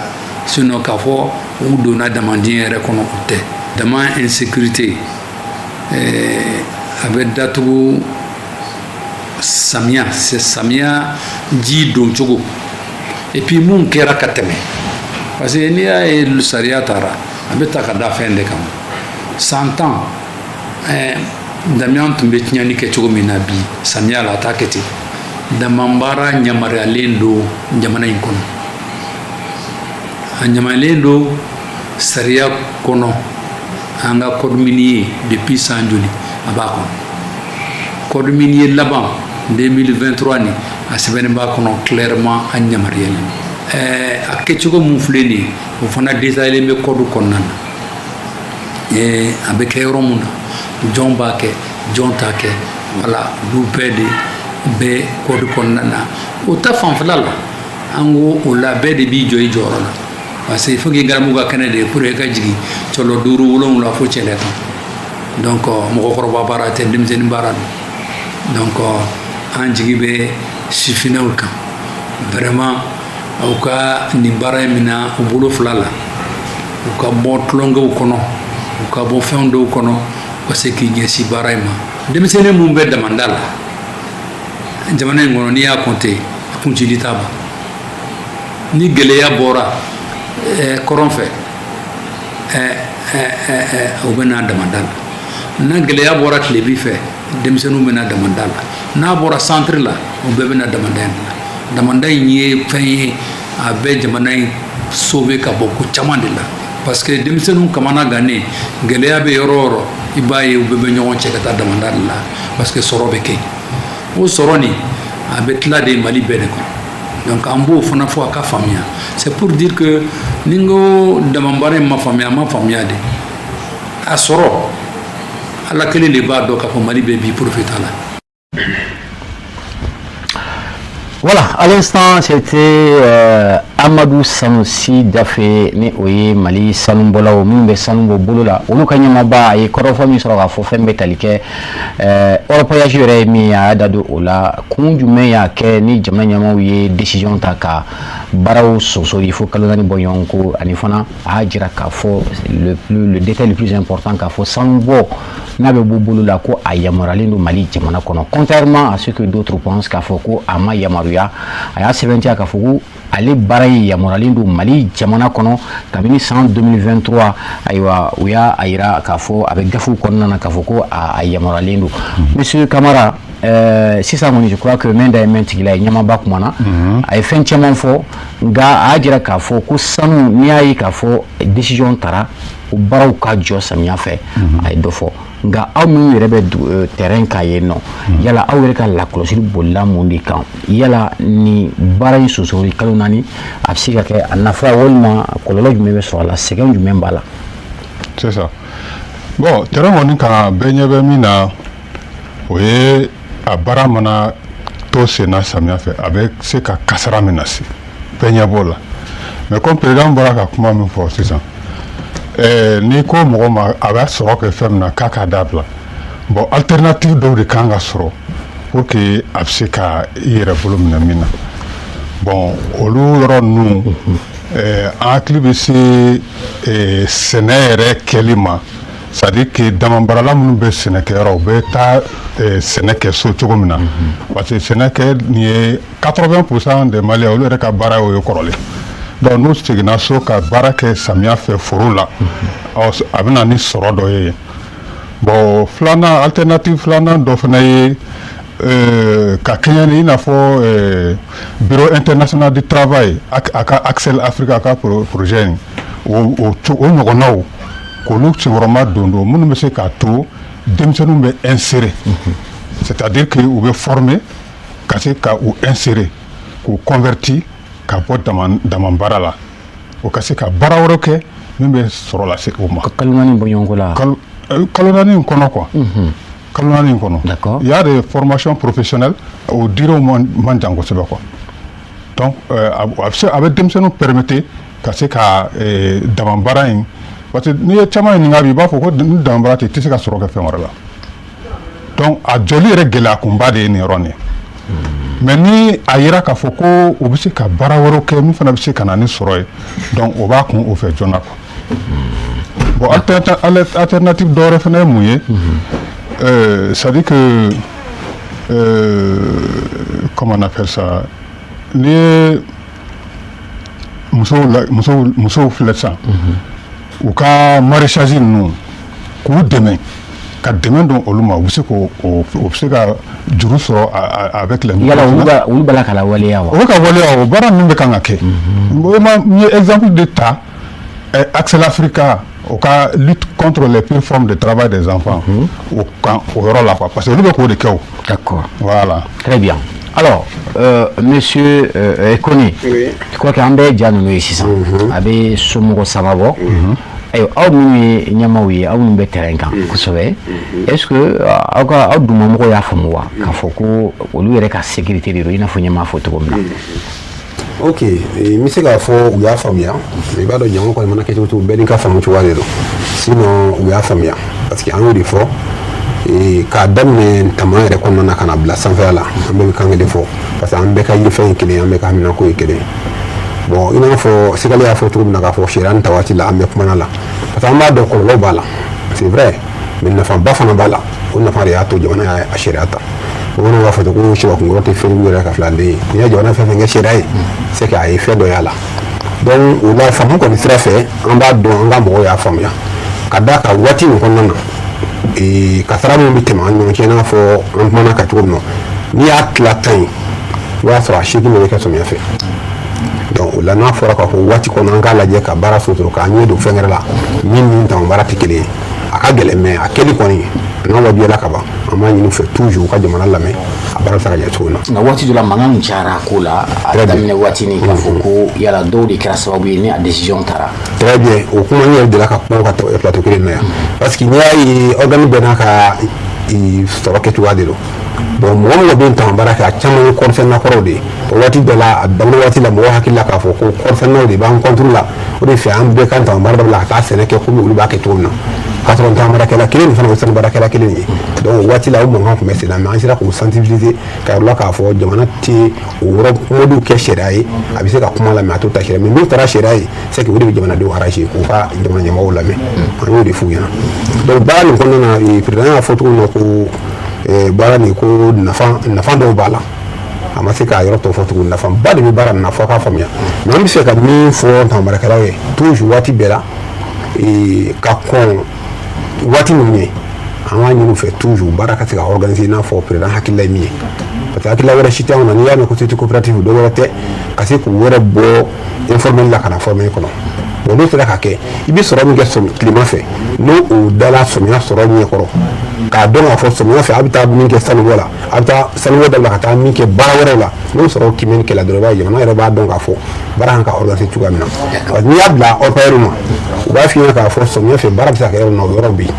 Sinon k'a fɔ u donna damandingɛ yɛrɛ kɔnɔ, o tɛ. Dama insécurité, a bɛ datugu samiya, c'est samiya ji don cogo, et puis mun kɛra ka tɛmɛ, parce que n'i y'a ye sariya taara, a bɛ ta ka da fɛn de kama. San 10, damiyan tun bɛ tiɲɛni kɛ cogo min na, bi samiya la a t'a kɛ ten. Damanbaara yamaruyalen don jamana in kɔnɔ, a yamaruyalen don sariya kɔnɔ. An ka code minier, depuis san joli a b'a kɔnɔ, code minier laban 2023 nin, a sɛbɛnnen b'a kɔnɔ clairement, a yamaruyalen don. A kɛcogo mun filɛ nin ye, o fana détaillé bɛ code kɔnɔna na. A bɛ kɛ yɔrɔ mun na, jɔn b'a kɛ, jɔn t'a kɛ, wala olu bɛɛ de bɛ code kɔnɔna na. O ta fanfɛla la, an ko o la bɛɛ de b'i jɔ i jɔyɔrɔ la, parce que il faut que garamu ka kɛnɛ de ye pour que ka jigin cɔlɔ duuru wolonwula fo cɛlɛ kan. Donc mɔgɔkɔrɔba baara tɛ, denmisɛnnin baara don. Donc an jigi bɛ sifinɛw kan vraiment, u ka nin baara in minɛ u bolo fila la, u ka bɔ tulonkɛw kɔnɔ, u ka bɔ fɛn dɔw kɔnɔ, u ka se k'i ɲɛsin baara in ma. Denmisɛnnin mun bɛ damanda la jamana in kɔnɔ, n'i y'a compter, a kuncili t'a ban. Ni gɛlɛya bɔra kɔrɔn fɛ, o bɛ na damanda la. Na gɛlɛya bɔra tilebi fɛ, denmisɛnninw bɛ na damanda la. N'a bɔra centre la, o bɛɛ bɛ na damanda in la. Damanda in ye fɛn ye, a bɛ jamana in sauver ka bɔ ko caman de la, parce que denmisɛnninw kamana gannen, gɛlɛya bɛ yɔrɔ o yɔrɔ, i b'a ye u bɛɛ bɛ ɲɔgɔn cɛ ka taa damanda de la, parce que sɔrɔ bɛ kɛ yen. O sɔrɔ nin, a bɛ tila de Mali bɛɛ de kɔnɔ. Donc an b'o fana fɔ a ka faamuya. C'est pour dire que ni n ko damabaara in ma faamuya, a ma faamuya de. A sɔrɔ, Ala kelen de b'a dɔn k'a fɔ Mali bɛɛ b'i profiter a la. Voilà, à l'instant, c'était Amadou Sanoussi Dafe, ni o ye Mali sanubɔlaw minnu bɛ sanu bɔ bolo la, olu ka ɲɛmaaba. A ye kɔrɔfɔ min sɔrɔ k'a fɔ, fɛn bɛ tali kɛ orpaillage yɛrɛ ye min ye, a y'a da don o la. Kun jumɛn y'a kɛ ni jamana ɲɛmaaw ye décision ta ka baaraw sonsori fo kalo 4 bɔ ɲɔgɔn ko? Ani fana a y'a jira k'a fɔ le détail le plus important, k'a fɔ sanubɔ n'a bɛ bɔ bolo la, ko a yamaruyalen don Mali jamana kɔnɔ, contrairement à ce que d'autres pensent, k'a fɔ ko a ma yamaruya. A y'a sɛbɛntiya k'a fɔ ko ale baara in yamaruyalen don Mali jamana kɔnɔ kabini san 2023. Ayiwa, u y'a yira k'a fɔ a bɛ gafew kɔnɔna na k'a fɔ ko a yamaruyalen don. Monsieur Kamara. Sisan kɔni, je crois que mɛn da ye mɛn tigila ye, ɲɛmaaba kumana, a ye fɛn caman fɔ, nka a y'a jira k'a fɔ ko sanu, n'i y'a ye k'a fɔ décision tara o baaraw ka jɔ samiya fɛ, a ye dɔ fɔ. Nka aw minnu yɛrɛ bɛ terrain kan yen nɔ, yala aw yɛrɛ ka lakɔlɔsili bolila mun de kan? Yala ni baara in sonsori kalo 4, a bɛ se ka kɛ a nafa walima kɔlɔlɔ jumɛn bɛ sɔrɔ a la, sɛgɛn jumɛn b'a la? C'est ça. Bon, terrain kɔni kan, bɛɛ ɲɛ bɛ min na, o ye a baara mana to sen na samiya fɛ, a bɛ se ka kasara min lase, bɛɛ ɲɛ b'o la. Mais comme président bɔra ka kuma min fɔ sisan, n'i ko mɔgɔ ma a b'a sɔrɔ kɛ fɛn min na k'a k'a dabila, bon, alternative dɔw de kan ka sɔrɔ pour que a bɛ se ka i yɛrɛ bolo minɛ min na. Bon, olu yɔrɔ ninnu, an hakili bɛ se sɛnɛ yɛrɛ kɛli ma, c'est à dire que damabaarala minnu bɛ sɛnɛkɛyɔrɔ, u bɛ taa sɛnɛ kɛ so cogo min na, parce que sɛnɛ kɛ nin ye 80 % des Maliens, olu yɛrɛ ka baara y'o ye kɔrɔlen. Donc n'u seginna so ka baara kɛ samiya fɛ foro la, ɔ, a bɛ na ni sɔrɔ dɔ ye. Bon, filanan, alternative filanan dɔ fana ye ka kɛɲɛ ni i n'a fɔ Bureau international du travail a ka Axel Africa ka projet in, o ɲɔgɔnnaw, k'olu senkɔrɔma don don minnu bɛ se k'a to denmisɛnninw bɛ insérer, c'est-à-dire que u bɛ former ka se ka u insérer, k'u convertir ka bɔ dama baara la, o ka se ka baara wɛrɛ kɛ min bɛ sɔrɔ lase u ma. Kalo 4 bɔɲɔgɔnko la? Kalo 4 in kɔnɔ quoi, kalo 4 in kɔnɔ. Il y a des formations professionnelles, o durée man jan kosɛbɛ quoi. Donc a bɛ se, a bɛ denmisɛnninw permettre ka se ka dama baara in, parce que n'i ye caman ɲininka bi, i b'a fɔ ko ni dama baara tɛ, i tɛ se ka sɔrɔ kɛ fɛn wɛrɛ la. Donc a jɔli yɛrɛ gɛlɛya kunba de ye nin yɔrɔ nin ye. Mais ni a yera k'a fɔ ko u bɛ se ka baara wɛrɛw kɛ min fana bɛ se ka na ni sɔrɔ ye, donc o b'a kun o fɛ joona quoi. Bon, alternative dɔ wɛrɛ fana ye mun ye? C'est à dire que comment on appelle ça, n'i ye musow la, musow filɛ sisan, u ka maraîchage ninnu, k'u dɛmɛ, ka dɛmɛ don olu ma, u bɛ se k'o o bɛ se ka juru sɔrɔ avec les Yala olu b'a la ka lawaleya wa? O bɛ ka waleya, o baara ninnu bɛ kan ka kɛ. N ye exemple de ta, Axel Africa o ka lutte contre les pires formes de travail des enfants, o kan o yɔrɔ la quoi, parce que olu bɛ k'o de kɛ o. Voilà. Très bien. Alors, monsieur Kone, Oui. je crois qu'an bɛ ja ninnu ye sisan, a bɛ somɔgɔ 3 bɔ. Ayiwa, aw minnu ye ɲɛmaaw ye, aw minnu bɛ terrain kan kosɛbɛ, est ce que aw ka aw dugumamɔgɔw y'a faamu wa, k'a fɔ ko olu yɛrɛ ka sécurité de don, i n'a fɔ ɲɛmaa fɔ cogo min na? Ok, n bɛ se k'a fɔ u y'a faamuya. I b'a dɔn, jama kɔni mana kɛ cogo cogo, bɛɛ n'i ka faamu cogoya de don. Sinon u y'a faamuya, parce que an y'o de fɔ k'a daminɛ tama yɛrɛ kɔnɔna na ka na bila sanfɛla la, an bɛɛ bɛ kan kelen fɔ, parce que an bɛɛ ka yefɛn ye kelen ye, an bɛɛ ka haminako ye kelen ye. Bon, i n'a fɔ Sigali y'a fɔ cogo min na, k'a fɔ sariya nin ta waati la, an bɛ kumana la, parce que an b'a dɔn kɔlɔlɔ b'a la, c'est vrai, mais nafaba fana b'a la. O nafa de y'a to jamana y'a sariya ta. Bamananw b'a fɔ ten ko sɛba kunkɔrɔ tɛ fɛn jugu yɛrɛ ka filaden ye. N'i ye jamana fɛn fɛn kɛ sariya ye, c'est que a ye fɛn dɔ y'a la. Donc o la, faamu kɔni sira fɛ, an b'a dɔn an ka mɔgɔw y'a faamuya, ka d'a kan waati nin kɔnɔna na, kasara min bɛ tɛmɛ an ni ɲɔgɔn cɛ, i n'a fɔ an kumana ka cogo min na, n'i y'a tila 10 ye, i b'a sɔrɔ a 8 de bɛ kɛ samiyɛ fɛ. Donc o la, n'a fɔra k'a fɔ waati kɔnɔ an k'a lajɛ ka baara sotoro k'an ɲɛ don fɛn wɛrɛ la min ni tama baara tɛ kelen ye, a ka gɛlɛn, mais a kɛli kɔni n'a wajibiyala ka ban, an b'a ɲini u fɛ toujours u ka jamana lamɛn, a baara bɛ se ka ɲɛ cogo min na. Nka waati dɔ la, mankan min cayara a ko la a daminɛ waati ni k'a fɔ ko yala dɔw de kɛra sababu ye ni a décision tara. Très bien, o kuma n yɛrɛ delila ka kuma ka plateau kelen na yan, parce que n'i y'a ye, organe bɛɛ n'a ka sɔrɔ kɛcogoya de don. Bon, mɔgɔ mɔgɔ bɛ tama baara kɛ, a caman ye kɔrisɛnna kɔrɔw de ye. O waati bɛɛ la, a daminɛ waati la, mɔgɔw hakili la k'a fɔ ko kɔrisɛnnaw de b'an contre la, o de fɛ an bɛɛ kan tama baara dabila ka taa sɛnɛ kɛ komi olu b'a kɛ cogo min na, k'a sɔrɔ tama baarakɛla kelen nin fana o ye sanu baarakɛla kelen ye. Donc o waati la, o mankan tun bɛ sen na, mais an sera k'o sensibiliser ka yɔrɔ la k'a fɔ jamana tɛ o yɔrɔ mɔdiw kɛ sariya ye. A bɛ se ka kuma la, mais a t'o ta sariya. Mais n'o taara sariya ye, c'est que o de bɛ jamanadenw arranger k'u ka jamana ɲɛmɔgɔw lamɛn. An y'o de f'u ɲɛna. Donc baara nin kɔnɔna na, président y'a fɔ cogo min na ko baara nin ko nafa dɔw b'a la, a ma se k'a yɔrɔ tɔ fɔ tugun. Nafaba de bɛ baara nin na, fɔ k'a faamuya. Mais an bɛ se ka min fɔ tamabarakɛlaw ye toujours, waati bɛɛ la, ka kɔn waati ninnu ye, An b'a ɲini u fɛ toujours, baara ka se ka organiser i n'a fɔ président hakilila ye min ye, parce que hakilila wɛrɛ si tɛ anw na. N'i y'a mɛn ko société coopérative, dɔ wɛrɛ tɛ, ka se k'u yɛrɛ bɔ informel la ka na formel kɔnɔ. Bon, n'o sera ka kɛ, i bɛ sɔrɔ min kɛ tilema fɛ, n'o o dala sɔmiya sɔrɔ ɲɛkɔrɔ, k'a dɔn k'a fɔ sɔmiya fɛ a bɛ taa min kɛ sanubɔ la, a bɛ taa sanubɔ dabila ka taa min kɛ baara wɛrɛw la, n'o sɔrɔ kimɛni kɛla dɔrɔn, i b'a ye jamana yɛrɛ b'a dɔn k'a fɔ baara kan ka organiser cogoya min na. Parce que n'i y'a bila orpailleur ma, u b'a f'i ɲɛna k'a fɔ sɔmiya fɛ baara bɛ se ka kɛ yɔrɔ min na, o yɔrɔ bɛ yen,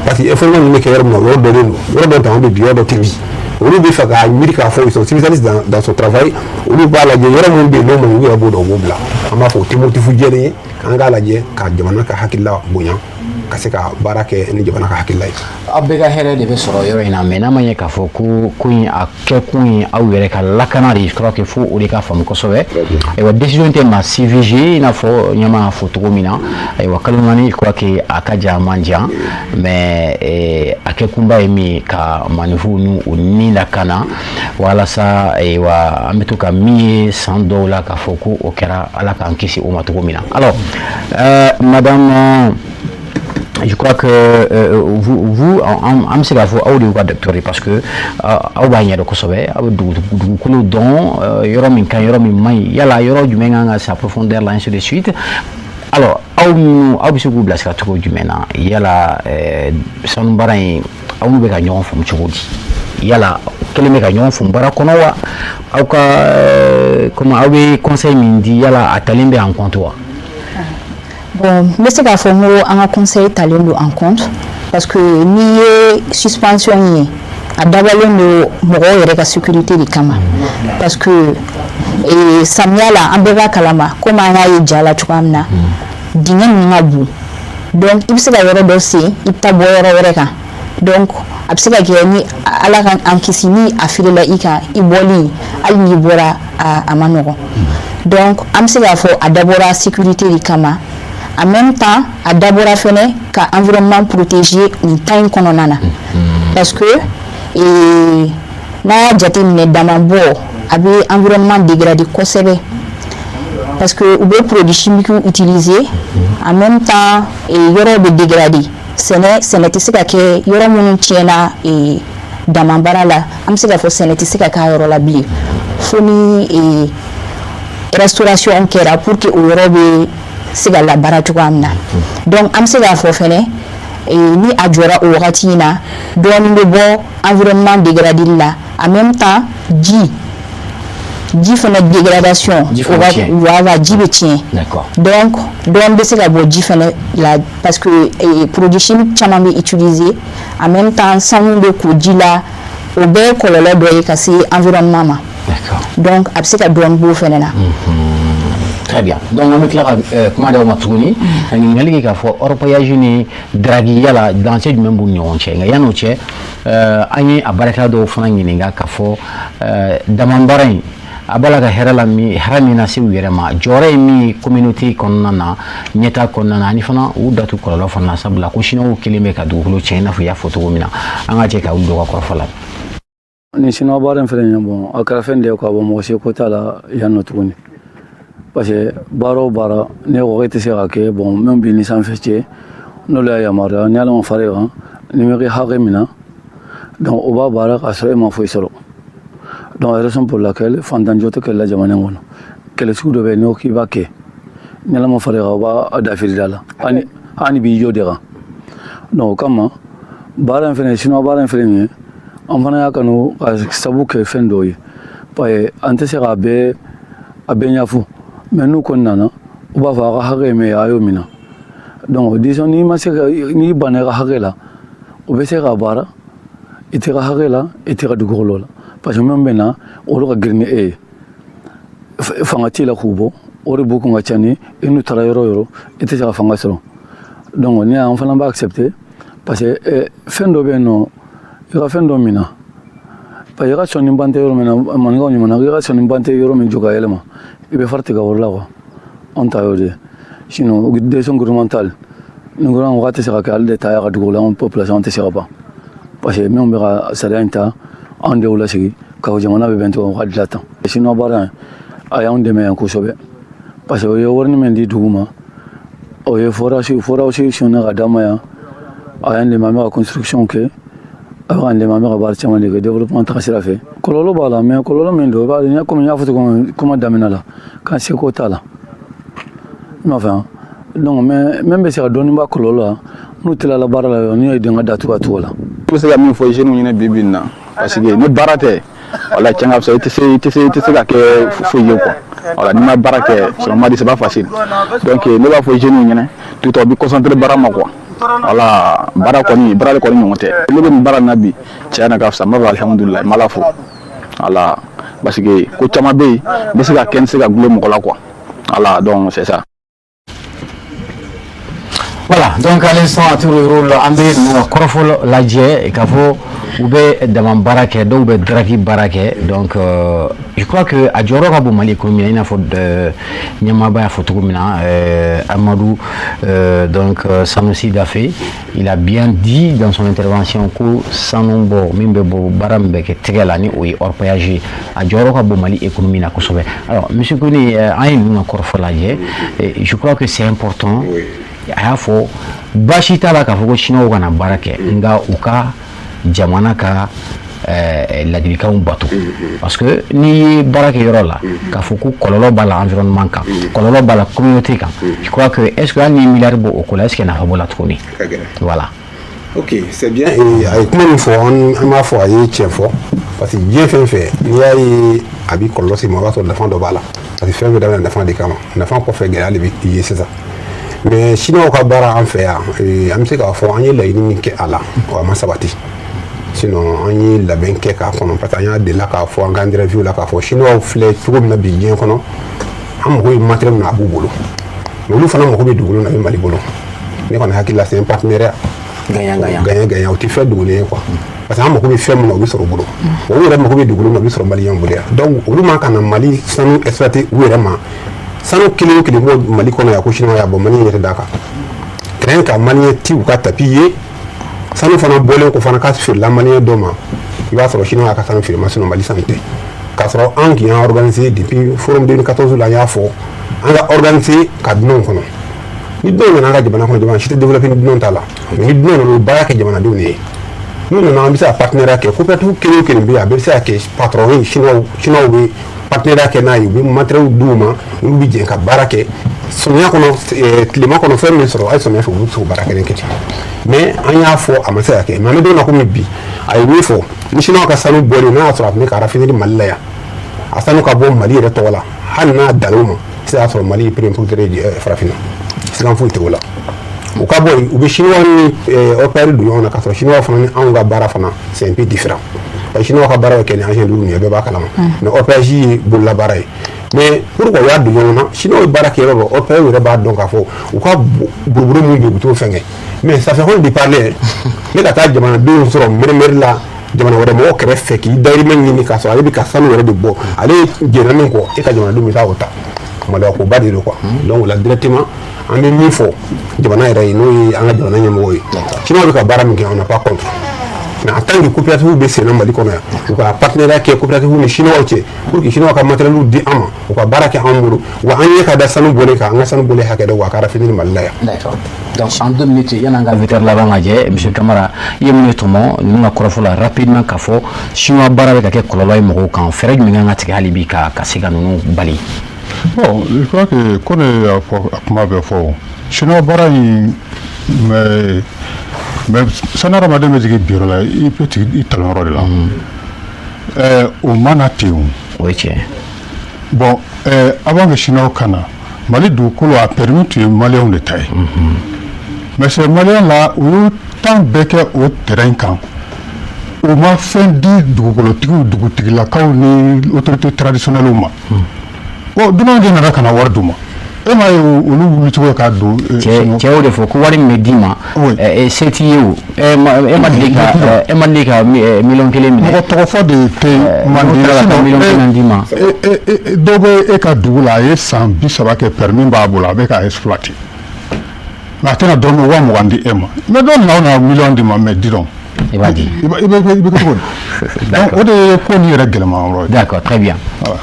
parce que informel ninnu bɛ kɛ yɔrɔ min na, o yɔrɔ dɔnnen don. Yɔrɔ dɔ tama bɛ bi, yɔrɔ dɔ tɛ bi. Olu bɛ fɛ k'a miiri k'a fɔ ils sont spécialistes dans son travail. Olu b'a lajɛ yɔrɔ min bɛ yen n'o ma ɲi, u yɛrɛ b'o dɔn, u b'o bila. An b'a fɔ o tɛ motif jɛlen ye. An k'a lajɛ ka jamana ka hakilila bonya, ka se ka baara kɛ ni jamana ka hakilila ye. Aw bɛɛ ka hɛrɛ de bɛ sɔrɔ yɔrɔ in na, mais n'a ma ɲɛ k'a fɔ ko in a kɛkun ye aw yɛrɛ ka lakana de ye, je crois que fo o de ka faamu kosɛbɛ. Ayiwa, décision tɛ maa si vigé, i n'a fɔ ɲɛma y'a fɔ cogo min na. Ayiwa, kalo 4, je crois que a ka jan, a man jan, mais a kɛkunba ye min ye, ka maninfinw n'u u ni lakana, walasa ayiwa, an bɛ to ka min ye san dɔw la k'a fɔ ko o kɛra, Ala k'an kisi o ma cogo min na. Alors, madame, je crois que vous an bɛ se k'a fɔ aw de y'u ka docteur ye, parce que aw b'a ɲɛdɔn kosɛbɛ, aw bɛ dugukolo dɔn, yɔrɔ min ka ɲi, yɔrɔ min man ɲi, yala yɔrɔ jumɛn kan ka sa profondeur la, ainsi de suite. Alors, aw minnu, aw bɛ se k'u bilasira cogo jumɛn na? Yala sanu baara in, aw n'u bɛ ka ɲɔgɔn faamu cogo di? Yala kelen bɛ ka ɲɔgɔn faamu baara kɔnɔ wa? Aw ka comment, aw bɛ conseil min di, yala a talen bɛ en compte wa? Bon, n bɛ se k'a fɔ n ko an ka conseil talen don en compte, parce que n'i ye suspension ye, a dabɔlen don mɔgɔw yɛrɛ ka sécurité de kama, parce que samiya la, an bɛɛ b'a kalama, komi an y'a ye ja la cogoya min na, dingɛ ninnu ka bon. Donc i bɛ se ka yɔrɔ dɔ sen, i bɛ taa bɔ yɔrɔ wɛrɛ kan. Donc a bɛ se ka kɛ, ni Ala ka an kisi, ni a firila i kan, i bɔli, hali n'i bɔra, a ma nɔgɔn. Donc an bɛ se k'a fɔ a dabɔra sécurité de kama. En même temps, a dabɔra fɛnɛ ka environnement protéger nin temps in kɔnɔna na, parce que n'a y'a jateminɛ, damabɔ a bɛ environnement dégrader kosɛbɛ, parce que u bɛ produits chimiques utiliser. En même temps, yɔrɔw bɛ dégrader, sɛnɛ tɛ se ka kɛ yɔrɔ minnu tiɲɛna dama baara la. An bɛ se k'a fɔ sɛnɛ tɛ se ka k'a yɔrɔ la bilen, fo ni restauration kɛra pour que o yɔrɔ bɛ se ka labaara cogoya min na. Donc an bɛ se k'a fɔ fɛnɛ, ni a jɔra o wagati in na, dɔɔnin bɛ bɔ environnement dégradé la. En même temps, ji fana dégradation, o ka, voilà, ji bɛ tiɲɛ. Donc dɔɔnin bɛ se ka bɔ ji fana la, parce que produit chimique caman bɛ utiliser. En même temps, sanu bɛ ko ji la, o bɛɛ ye kɔlɔlɔ dɔ ye ka se environnement ma. Donc a bɛ se ka dɔɔnin b'o fana na. Très bien. Donc an bɛ tila ka kuma d'aw ma tuguni ka ɲininkali kɛ k'a fɔ orpaillage ni drague, yala dancɛ jumɛn b'u ni ɲɔgɔn cɛ? Nka yan'o cɛ, an ye a baarakɛla dɔw fana ɲininka k'a fɔ dama baara in, a b'a la ka hɛrɛ la min, hɛrɛ min lase u yɛrɛ ma, jɔyɔrɔ ye min ye communauté kɔnɔna na, ɲɛta kɔnɔna na, ani fana u datu kɔlɔlɔ fana na, sabula ko siniwaw kelen bɛ ka dugukolo tiɲɛ, i n'a fɔ i y'a fɔ cogo min na. An ka jɛ ka olu dɔw ka kɔrɔfɔ la. Ni siniwa baara in filɛ nin ye, bon, a kɛra fɛn de ye quoi. Bon, mɔgɔ si ko t'a la yan nɔ tuguni, parce que baara o baara, ne ko e tɛ se ka kɛ. Bon, min b'i ni sanfɛ cɛ, n'olu y'a yamaruya, ni Ala ma fara i kan, ni ma kɛ hakɛ min na, donc o b'a baara k'a sɔrɔ e ma foyi sɔrɔ. Donc raison pour laquelle fantanjɔ tɛ kɛlɛ la jamana in kɔnɔ. Kɛlɛ sugu dɔ bɛ yen, n'o k'i b'a kɛ, ni Ala ma fara i kan, o b'a dafiri da la hali b'i jɔ de kan. Donc o kama, baara in fɛnɛ, siniwa baara in filɛ nin ye, an fana y'a kanu ka sabu kɛ fɛn dɔw ye, parce que an tɛ se k'a bɛɛ ɲɛfɔ. Mais n'u kɔni nana, u b'a fɔ a ka hakɛ ye min ye, a y'o minɛ. Donc disons, n'i ma se ka, n'i banna i ka hakɛ la, o bɛ se ka baara i tɛ ka hakɛ la, i tɛ ka dugukolo la, parce que min bɛ na, olu ka girin ni e ye, fanga t'i la k'u bɔ. O de b'u kun ka ca ni i n'u taara yɔrɔ o yɔrɔ, i tɛ se ka fanga sɔrɔ. Donc ni an fana b'a accepter, parce que fɛn dɔ bɛ yen nɔ, i ka fɛn dɔ minɛ, parce que i ka sɔnni ban tɛ yɔrɔ min na, maninkaw ɲuman, i ka sɔnni ban tɛ yɔrɔ min, jɔ ka yɛlɛma, i bɛ fari tigɛ o la quoi. Anw ta y'o de ye. Sinon décision gouvernementale ni gouvernement waati tɛ se ka kɛ ale de ta y'a ka dugu la, anw population tɛ se ka ban, parce que minnu bɛ ka sariya in ta, anw de y'u lasigi ka fɔ jamana bɛ bɛn cogo min, ka dilan tan. Sinon baara in, a y'anw dɛmɛ yan kosɛbɛ, parce que o ye warini min di dugu ma, o ye forage sɔnna ka d'an ma yan. A y'an dɛmɛ, an bɛ ka construction kɛ, a bɛ k'an dɛmɛ, an bɛ ka baara caman de kɛ développement taga sira fɛ. Kɔlɔlɔ b'a la, mais kɔlɔlɔ min don, i b'a dɔn, komi n y'a fɔ cogo min kuma daminɛ la, k'an seko t'a la, i m'a faamu. Donc mais min bɛ se ka dɔɔnin b'a kɔlɔlɔ la, n'u tilala baara la, n'u ye den ka datugu a cogo la. N bɛ se ka min fɔ jeunes ɲɛna bi bi in na, parce que ni baara tɛ, wala tiɲɛ ka fisa, i tɛ se ka kɛ foyi ye quoi. Voilà, n'i ma baara kɛ, c'est vraiment dit, c'est pas facile. Donc ne b'a fɔ jeunes ɲɛna tout le temps, u bɛ concentrer baara ma quoi. Voilà, baara kɔni, baara de kɔni ɲɔgɔn tɛ. Ne bɛ nin baara in na bi, tiɲɛ na ka fisa, n b'a fɔ alihamudulilayi, n b'Ala fo. Voilà, parce que ko caman bɛ yen, n bɛ se ka kɛ, n tɛ se ka gulon mɔgɔ la quoi. Voilà, donc c'est ça. Voilà, donc à l'instant, à tour de rôle, an bɛ ninnu ka kɔrɔfɔ lajɛ k'a fɔ u bɛ dama baara kɛ, dɔw bɛ drague baara kɛ. Donc je crois que a jɔyɔrɔ ka bon Mali économie na, i n'a fɔ ɲɛmaaba y'a fɔ cogo min na, Amadou donc Sanoussi Daffé, il a bien dit dans son intervention ko sanu bɔ min bɛ bɔ, baara min bɛ kɛ tɛgɛ la, ni o ye orpaillage ye, a jɔyɔrɔ ka bon Mali économie na kosɛbɛ. Alors monsieur Kone, an ye ninnu ka kɔrɔfɔ lajɛ, je crois que c'est important. A y'a fɔ baasi t'a la k'a fɔ ko chinois kana baara kɛ, nka u ka jamana ka ladilikanw bato, parce que n'i ye baara kɛ yɔrɔ la k'a fɔ ko kɔlɔlɔ b'a la environnement kan, kɔlɔlɔ b'a la communauté kan, je crois que, est ce que hali ni miliyari bɔ o ko la, est ce que nafa b'o la tuguni? Ka gɛlɛn. Voilà. Ok, c'est bien. Et a ye kuma min fɔ, an b'a fɔ a ye tiɲɛ fɔ, parce que diɲɛ fɛn fɛn, n'i y'a ye a bɛ kɔlɔlɔ se ma, o b'a sɔrɔ nafa dɔ b'a la, parce que fɛn bɛɛ daminɛ nafa de kama, nafa kɔfɛ gɛlɛya de bɛ i ye sisan. Mais chinois ka baara an fɛ yan, an bɛ se k'a fɔ an ye laɲini min kɛ a la, o a ma sabati. Sinon an ye labɛn kɛ k'a kɔnɔ, parce que an y'a delila k'a fɔ an ka interview la k'a fɔ chinois filɛ cogo min na bi diɲɛ kɔnɔ, an mago bɛ matériel min na, a b'u bolo, mais olu fana mago bɛ dugukolo na, a bɛ Mali bolo. Ne kɔni hakili la, c'est un partenariat gagnant gagnant. Gagnant gagnant. O tɛ fɛn dogolen ye quoi, parce que an mago bɛ fɛn min na, o bɛ sɔrɔ u bolo, olu yɛrɛ mago bɛ dugukolo min na, o bɛ sɔrɔ maliyɛnw bolo yan. Donc olu man ka na Mali sanu exploiter u yɛrɛ ma. Sanu kelen o kelen bɔ Mali kɔnɔ yan ko chinois y'a bɔ, maliyɛn yɛrɛ d'a kan terrain ka maliyɛn ti u ka tapis ye. Sanu fana bɔlen ko fana ka feerela maliyɛn dɔ ma, i b'a sɔrɔ chinois y'a ka sanu feere ma, sinon Mali sanu tɛ. K'a sɔrɔ an tun y'an organiser depuis forum 2014 la, an y'a fɔ an ka organiser ka dunanw kɔnɔ. Ni dunanw nana an ka jamana kɔnɔ, jamana si tɛ développer ni dunanw t'a la. Mais ni dunanw nana, o baara kɛ jamanadenw de ye. N'u nana, an bɛ se ka partenariat kɛ. Coopérative kelen o kelen bɛ yen, a bɛɛ bɛ se ka kɛ patron ye. Chinois bɛ partenariat kɛ n'a ye, u bɛ matériel d'u ma, olu bɛ jɛ ka baara kɛ samiya kɔnɔ, tilema kɔnɔ, fɛn min sɔrɔ hali samiya fɛ, olu bɛ se k'o baara kelen kɛ ten. Mais an y'a fɔ, a ma se ka kɛ. Mais an bɛ don min na komi bi, a ye min fɔ, ni chinois ka sanu bɔlen, n'a y'a sɔrɔ a tun bɛ ka raffinerie Mali la yan, a sanu ka bɔ Mali yɛrɛ tɔgɔ la, hali n'a dan'o ma, sisan y'a sɔrɔ Mali ye premier producteur ye farafinna, sigan foyi tɛ o la. U ka bɔ yen, u bɛ chinois ni orpailleur don ɲɔgɔn na, k'a sɔrɔ chinois fana ni anw ka baara fana, c'est un peu différent, parce que chinois ka baara bɛ kɛ ni engin lourd ye, bɛɛ b'a kalama, mais orpaillage ye bololabaara ye. Mais pourquoi u y'a don ɲɔgɔn na? Chinois ye baara kɛ yɔrɔ dɔ, orpailleur yɛrɛ b'a dɔn k'a fɔ u ka buruburu min bɛ yen, u bɛ t'o fɛn kɛ. Mais ça fait honte de parler. Ne ka taa jamanadenw sɔrɔ mɛri la, jamana wɛrɛ mɔgɔw kɛrɛfɛ, k'i dayirimɛ ɲini, k'a sɔrɔ ale bɛ ka sanu yɛrɛ de bɔ, ale jɛnna min kɔ, e ka jamanadenw bɛ taa o ta, maloya koba de don quoi. Donc o la, directement, an bɛ min fɔ jamana yɛrɛ ye, n'o ye an ka jamana ɲɛmɔgɔ ye, chinois bɛ ka baara min kɛ, on n'a pas contre, mais en tant que coopérative bɛ senna Mali kɔnɔ yan, u ka partenariat kɛ coopérative ni chinois cɛ pour que chinois ka matériel di an ma, u ka baara kɛ an bolo, wa an ɲɛ ka da sanu bɔlen kan, an ka sanu bɔlen hakɛ dɔ, wa a ka raffiner Mali la yan. D'accord. Donc en 2 minutes, yan'an ka invité laban ka jɛ, monsieur Kamara, i ye mun de tɔmɔ ninnu ka kɔrɔfɔ la rapidement k'a fɔ chinois baara bɛ ka kɛ kɔlɔlɔ ye mɔgɔw kan? Fɛɛrɛ jumɛn kan ka tigɛ hali bi ka se ka ninnu bali? Bon, je crois que ko ne y'a fɔ, a kuma bɛɛ fɔ o. Chinois baara in, mais sani hadamaden bɛ jigin biyɔrɔ la, i bɛ jigin i talon yɔrɔ de la. O ma na ten o. O ye tiɲɛ. Bon, avant que chinois ka na Mali dugukolo, a permis tun ye maliyɛnw de ta ye. Mais ces maliens là, u y'u temps bɛɛ kɛ o terrain kan, u ma fɛn di dugukolotigiw, dugutigilakaw ni autorités traditionnelles ma. Bon, dunanw de nana ka na wari d'u ma. E m'a ye olu wuli cogo k'a don. Cɛ cɛ y'o de fɔ ko wari min bɛ d'i ma, se t'i ye o. E ma deli ka miliyɔn 1 minɛ. Mɔgɔ tɔgɔ fɔ de tɛ man di. N'o taara ka taa miliyɔn 1 d'i ma. Dɔ bɛ e ka dugu la, a ye san 30 kɛ, permis b'a bolo, a bɛ k'a exploiter, mais a tɛna dɔrɔmɛ 20 000 di e ma. Mais dɔw nana, na miliyɔn d'i ma, mais dis donc. I b'a di. I bɛ kɛ cogo di? Donc o de ye ko nin yɛrɛ gɛlɛman yɔrɔ ye. D'accord, très bien.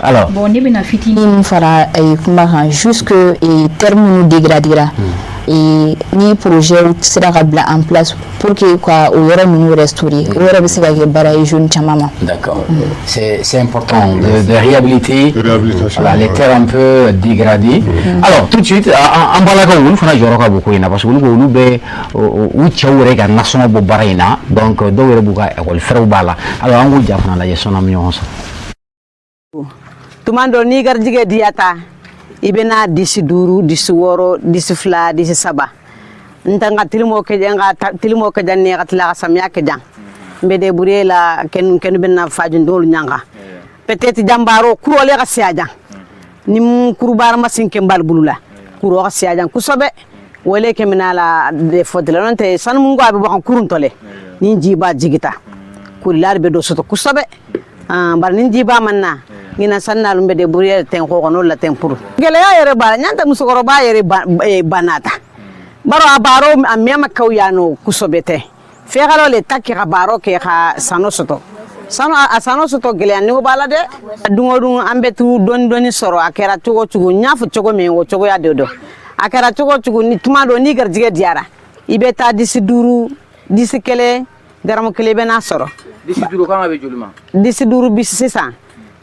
Alors. Bon, ne bɛna fitinin min fara kuma kan, juste que terme minnu dégradera. Ni projet sera ka bila en place pour que ka o yɔrɔ ninnu restaurer, o yɛrɛ bɛ se ka kɛ baara ye jeune caman ma. D'accord. C'est important de réhabiliter, voilà, les terres un peu dégradées. Alors, tout de suite, an balakaw, olu fana jɔyɔrɔ ka bon ko in na, parce que olu ko olu bɛ u cɛw yɛrɛ ka nasɔngɔ bɔ baara in na. Donc dɔw yɛrɛ b'u ka école fɛrɛw b'a la. Alors an k'o ja fana lajɛ sɔnni an bɛ ɲɔgɔn sɔrɔ. Tuma dɔ, n'i garijɛgɛ diyata, i bɛna disi 5, disi 6, disi 2, disi 3. N tɛ n ka tilimo kɛ, n ka tilimo kɛ jan ne ka tila ka samiya kɛ jan. N bɛ débrouiller la kenu kenu bɛ na fajun dolu ɲanga. Peut-être jambaro kurole ka siya jan ni kurubara masin ke mbal bulula kuro ka siya jan kosɛbɛ. Wele ke mina la de fodila non tɛ sanu mun ko a bɛ bɔ kan kurun tɔle ni jiba jigita kurilari bɛ do soto kosɛbɛ. Bari ni jiba man na ngina sannalu bɛ débrouiller ten ko kono la ten pour gɛlɛya yɛrɛ b'a la. Ɲanta musokɔrɔba yɛrɛ banata baro a baro a mɛma kawyano kosɛbɛ tɛ fɛgalo le takki ka baro kɛ ka sano soto sano a sano soto. Gɛlɛya nigo b'a la dɛ. Dun o dun, an bɛ tu dɔɔni dɔɔni sɔrɔ. A kɛra cogo o cogo, n y'a fɔ cogo min, o cogoya de don. A kɛra cogo o cogo, ni tuma dɔ ni garijɛgɛ diyara, i bɛ taa disi 5, disi 1, garamu 1 bɛ n'a sɔrɔ. Disi 5 kan ka bɛ joli ma? Disi 5 bi sisan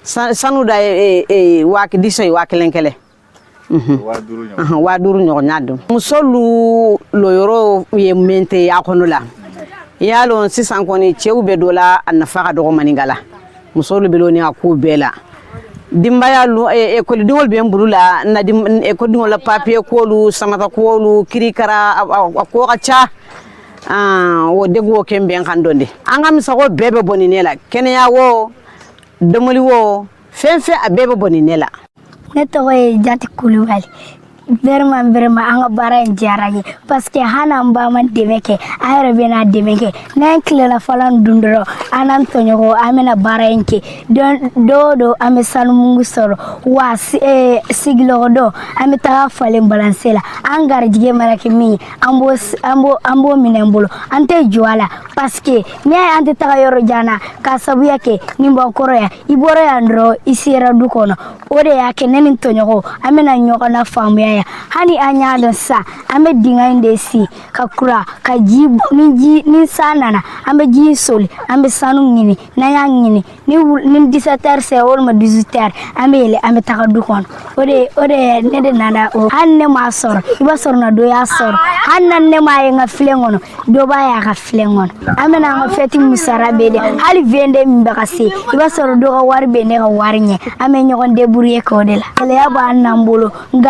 sanu da ye waa disi ye 1000 kɛlɛ, 5000 ɲɔgɔn y'a dɔn. Musolu lɔyɔrɔ ye min tɛ a kɔnɔ la, i y'a lɔn sisan kɔni, cɛw bɛ dɔ la, a nafa ka dɔgɔ maninka la. Musolu bɛ lɔ ni a ko bɛɛ la. Denbaya lu ekɔlidenw bɛ n bolo la, na ekɔlidenw la papiye k'olu samata k'olu kirikara, a ko ka ca. O degun o kɛ n bɛn kan dɔn de. An ka misago bɛɛ bɛ bɔ nin ne la, kɛnɛya wo, domuli wo, fɛn fɛn, a bɛɛ bɛ bɔ nin ne la. Ne tɔgɔ ye Jati Kulubali. Vraiment, vraiment, an ka baara in diyara n ye, parce que hali an ba ma dɛmɛ kɛ, an yɛrɛ bɛ n'a dɛmɛ kɛ. N'an ye tilelafalan dun dɔrɔn, an n'an tɔɲɔgɔnw, an bɛna baara in kɛ. Don o don, an bɛ sanumugu sɔrɔ wa sigilɔgɔ dɔ, an bɛ taga falen balanse la. An garijɛgɛ mana kɛ min ye, an b'o minɛ n bolo, an tɛ jɔ a la, parce que n'i y'a ye an tɛ taga yɔrɔ jan na, k'a sabuya kɛ nin b'an kɔrɔ yan. I bɔra yan dɔrɔn, i sera du kɔnɔ. O de y'a kɛ ne ni n tɔɲɔgɔnw, an bɛna ɲɔgɔn na faamuya yan. Hali an y'a dɔn sisan, an bɛ dingɛ in de sen ka kura ka ji, ni ji ni san nana, an bɛ ji in soli, an bɛ sanu ɲini. N'an y'a ɲini, ni 17 heures sera walima 18 heures, an bɛ yɛlɛ, an bɛ taga du kɔnɔ. O de ne de nana o. Hali ne m'a sɔrɔ, i b'a sɔrɔ na dɔ y'a sɔrɔ. Hali na ne m'a ye n ka filen kɔnɔ, dɔ b'a ye a ka filen kɔnɔ. An bɛna an ka fɛti musara bɛ de. Hali 22 min bɛ ka se, i b'a sɔrɔ dɔ ka wari bɛ ne ka wari ɲɛ. An bɛ ɲɔgɔn débrouiller kɛ o de la. Gɛlɛya b'an n'an bolo, nka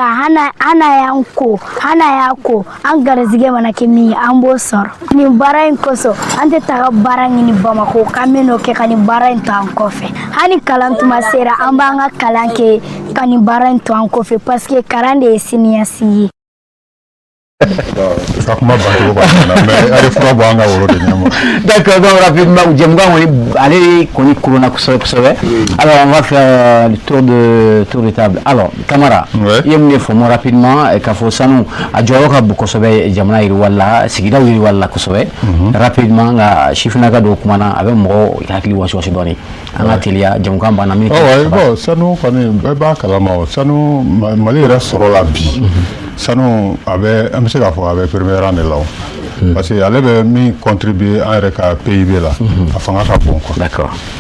hana y'an ko, hana y'a ko, an garizigɛ mana kɛ min ye, an b'o sɔrɔ nin baara in kosɔn. An tɛ taga baara ɲini Bamako k'an bɛ n'o kɛ ka nin baara in to an kɔfɛ. Hali kalan tuma sera, an b'an ka kalan kɛ ka nin baara in to an kɔfɛ, parce que kalan de ye siniɲɛsigi ye. Ka kuma bancogo b'a na, mais a ye fura bɔ an ka woro de ɲɛma. D'accord, donc rapidement, jɛmukan kɔni, ale kɔni koronna kosɛbɛ kosɛbɛ. Alors on va faire le tour de table. Alors Kamara, i ye mun de faamu rapidement k'a fɔ sanu a jɔyɔrɔ ka bon kosɛbɛ jamana yiriwali la, sigidaw yiriwali la kosɛbɛ? Rapidement, nka sifinnaka dɔw kumana, a bɛ mɔgɔ hakili wasiwasi dɔɔni. An ka teliya, jɛmukan banna miniti Oh, 3. Bon, sanu kɔni, bɛɛ b'a kalama. O sanu, Mali yɛrɛ sɔrɔ la bi, sanu a bɛ, an bɛ se k'a fɔ a bɛ premier rang de la o, parce que ale bɛ min contribuer an yɛrɛ ka PIB la, a fanga ka bon quoi.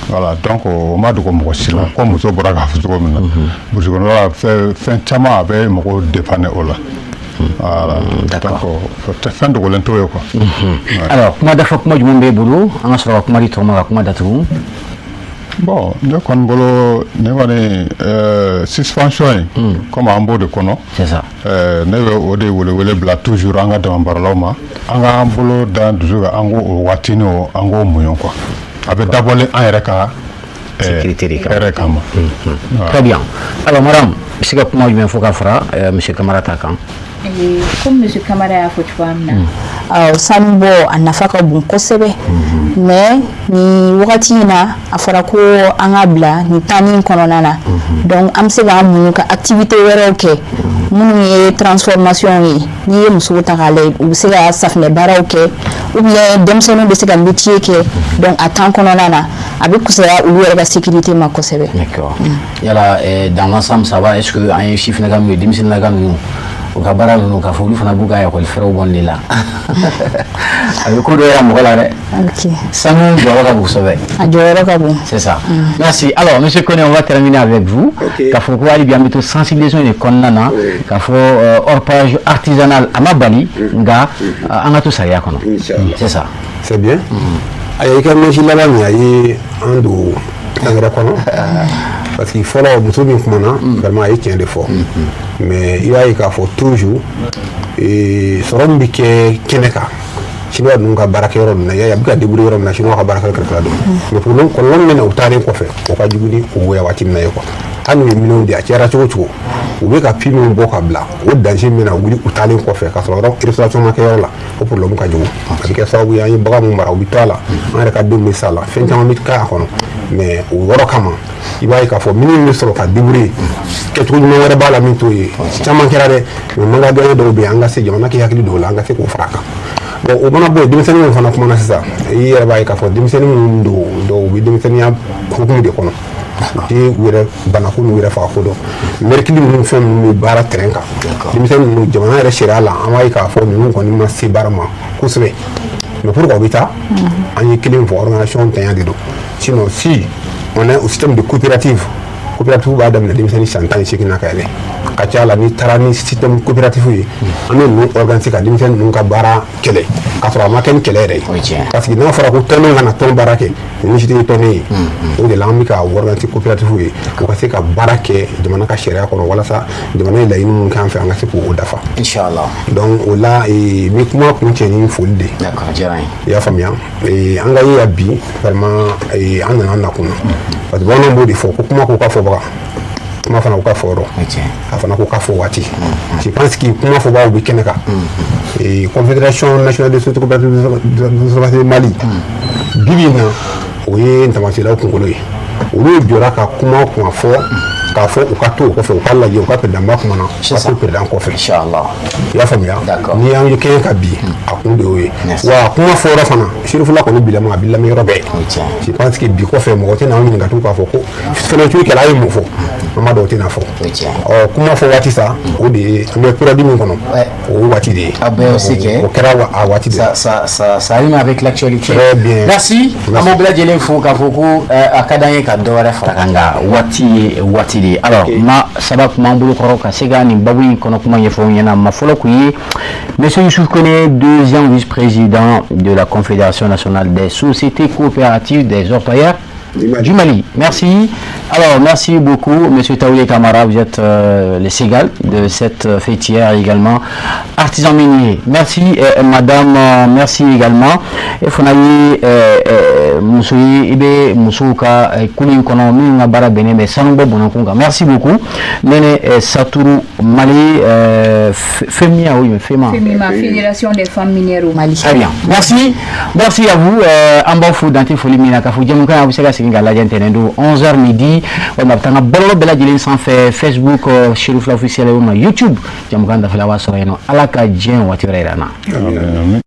Voilà, donc o ma dogo mɔgɔ si la. Ko muso bɔra k'a fɔ cogo min na, brousse kɔnɔna la, fɛn caman a bɛ mɔgɔw dépanner o la. Voilà, donc fɛn dogolen t'o ye quoi. Alors kuma dafa kuma jumɛn b'e bolo, an ka sɔrɔ ka kuma di tɔ ma ka kuma datugu? Bon, ne kɔni bolo, ne kɔni suspension in, comme an b'o de kɔnɔ. C'est ça. Ne bɛ o de welewele bila toujours an ka damabaaralaw ma, an k'an bolo da dusu kan, an k'o o waatinin o, an k'o muɲu quoi. A bɛ dabɔlen an yɛrɛ ka sécurité de kama. Hɛrɛ kama. Très bien. Alors madame, i bɛ se ka kuma jumɛn fɔ ka fara monsieur Kamara ta kan? Comme monsieur Kamara y'a fɔ cogoya min na, sanu bɔ a nafa ka bon kosɛbɛ, mais nin wagati in na, a fɔra ko an ka bila nin temps in kɔnɔna na. Donc an bɛ se k'an muɲu ka activité wɛrɛw kɛ minnu ye transformation ye. N'i ye musow ta k'a lajɛ, u bɛ se ka safunɛ baaraw kɛ, ou bien denmisɛnninw bɛ se ka métier kɛ. Donc a temps kɔnɔna na, a bɛ kusaya olu yɛrɛ ka sécurité ma kosɛbɛ. D'accord. Yala dans l'ensemble, ça va? Est-ce que an ye sifinnaka min ye, denmisɛnninnaka ninnu, U ka baara ninnu, k'a fɔ olu fana b'u ka ekɔli fɛrɛw bɔ nin de la, a bɛ ko dɔ yira mɔgɔ la dɛ. Sanu jɔyɔrɔ ka bon kosɛbɛ. A jɔyɔrɔ ka bon. C'est ça. Merci. Alors, monsieur Kone, on va terminer avec vous. K'a fɔ ko hali bi an bɛ to sensibilisation de kɔnɔna na, k'a fɔ orpaillage artisanal a ma bali, nka an ka to sariya kɔnɔ. Inch'Allah. C'est ça. C'est bien. Ayiwa, i ka mɛsi laban min, a ye an don fɛn wɛrɛ kɔnɔ, parce que fɔlɔ muso min kumana, vraiment a ye tiɲɛ de fɔ. Mais i b'a ye k'a fɔ toujours sɔrɔ min bɛ kɛ kɛnɛ kan, chinois ninnu ka baarakɛyɔrɔ ninnu na, i y'a ye a bɛ ka débrouiller yɔrɔ min na, chinois ka baarakɛyɔrɔ kɛrɛfɛla don. Mais problème, kɔlɔlɔ min bɛ na u taalen kɔfɛ, o ka jugu ni o woya waati min na ye quoi. Hali n'u ye minɛnw di, a cayara cogo o cogo, u bɛ ka puits minnu bɔ ka bila, o danger min bɛna wuli u taalen kɔfɛ, k'a sɔrɔ yɔrɔ restauration ma kɛ yɔrɔ la, o problème ka jugu. A bɛ kɛ sababu ye an ye bagan mun mara, u bɛ to a la, an yɛrɛ ka denw bɛ s'a la, fɛn caman bɛ k'a kɔnɔ. Mais o yɔrɔ kama, i b'a ye k'a fɔ minnu bɛ sɔrɔ ka débrouiller, kɛcogo ɲuman wɛrɛ b'a la min t'o ye. Caman kɛra dɛ, mais manque à gagner dɔw bɛ yen, an ka se jamana k'i hakili don o la, an ka se k'o fara a kan. Bon, o mana bɔ yen, denmisɛnnin minnu fana kumana sisan, i yɛrɛ b'a ye k'a fɔ denmisɛnnin minnu don, dɔw bɛ denmisɛnninya hukumu de kɔnɔ, u tɛ u yɛrɛ banako n'u yɛrɛ fagako dɔn. Mercure ninnu, fɛn ninnu bɛ baara terrain kan. Denmisɛnnin ninnu, jamana yɛrɛ sariya la, an b'a ye k'a fɔ ninnu kɔni ma se baara ma kosɛbɛ. Mais pourquoi u bɛ taa? An ye kelen fɔ, organisation ntanya de don. Sinon, si on est au système de coopérative, coopérative b'a daminɛ denmisɛnnin san 18 na ka yɛlɛ ka ca la. N'i taara ni système coopérative ye, an bɛ ninnu organiser ka denmisɛnnin ninnu ka baara kɛlɛ, k'a sɔrɔ a ma kɛ ni kɛlɛ yɛrɛ ye, parce que n'a fɔra ko tɔnden ka na tɔn baara kɛ, ninnu si tɛ tɔnden ye. O de la an bɛ ka organiser coopérative ye, u ka se ka baara kɛ jamana ka sariya kɔnɔ, walasa jamana ye laɲini min k'an fɛ, an ka se k'o dafa. Inchallah. Donc o la, n bɛ kuma kun cɛ ni foli de ye. D'accord, diyara n ye. I y'a faamuya, an ka ye yan bi, vraiment an nana an nakun na, parce que bamananw b'o de fɔ ko kuma ko ka fɔbaga, kuma fana ko ka fɔ yɔrɔ, a fana ko ka fɔ waati. Je pense que kuma fɔbagaw bɛ kɛnɛ kan. Confédération nationale des sociétés coopératives de Mali, bi bi in na, o ye ntamaselaw kunkolo ye. Olu jɔra ka kuma kuma fɔ, k'a fɔ u ka to o kɔfɛ, u ka lajɛ u ka président ba kumana, u ka to président kɔfɛ. Inchallah. I y'a faamuya, ni y'an ye kɛɲɛ ka bi, a kun de y'o ye. Wa kuma fɔ yɔrɔ fana, Serifula kɔni bilama, a bɛ lamɛn yɔrɔ bɛɛ. Je pense que bi kɔfɛ, mɔgɔ tɛna an ɲininka tugun k'a fɔ ko fɛnɛ kɛla, a ye mun fɔ? An b'a dɔn o tɛna fɔ. Ɔ, kuma fɔ waati sa, o de ye an bɛ période min kɔnɔ, o waati de ye. A bɛɛ aussi kɛ. O kɛra a waati de. Ça rime avec l'actualité. Très bien. Merci. An b'aw bɛɛ lajɛlen fo k'a fɔ ko a ka d'an ye ka dɔ wɛrɛ fara kan, nka waati ye waati de ye. Alors, ma saba tun b'an bolo kɔrɔ ka se ka nin babu in kɔnɔ kuma ɲɛfɔ aw ɲɛna. Ma fɔlɔ kun ye monsieur Youssouf Kone, deuxième vice-président de la Confédération nationale des sociétés coopératives des orpailleurs du Mali. Merci. Alors, merci beaucoup, monsieur Taoulé Kamara. Vous êtes le Ségal de cette fêtière, également artisan minier. Merci, madame. Merci également. Et fana ye muso ye, i bɛ musow ka kulu in kɔnɔ minnu ka baara bɛnnen bɛ sanu bɔ bɔnɔkun kan. Merci beaucoup. Nene Satourou Mali, FEMIA, oui, FEMA. FEMIMA, Fédération des femmes minières au Mali. Très bien. Merci. Merci à vous. An b'aw fo dante foli min na, k'a fɔ jɛmukan a bɛ se ka segin ka lajɛ ntɛnɛn don 11h midi, walima a bɛ taa n ka bɔlɔlɔ bɛɛ lajɛlen sanfɛ, Facebook Cherifla officiel, walima YouTube, jɛmukan dafɛla b'a sɔrɔ yen nɔ. Ala ka diɲɛ waati wɛrɛ yira an na. Amin.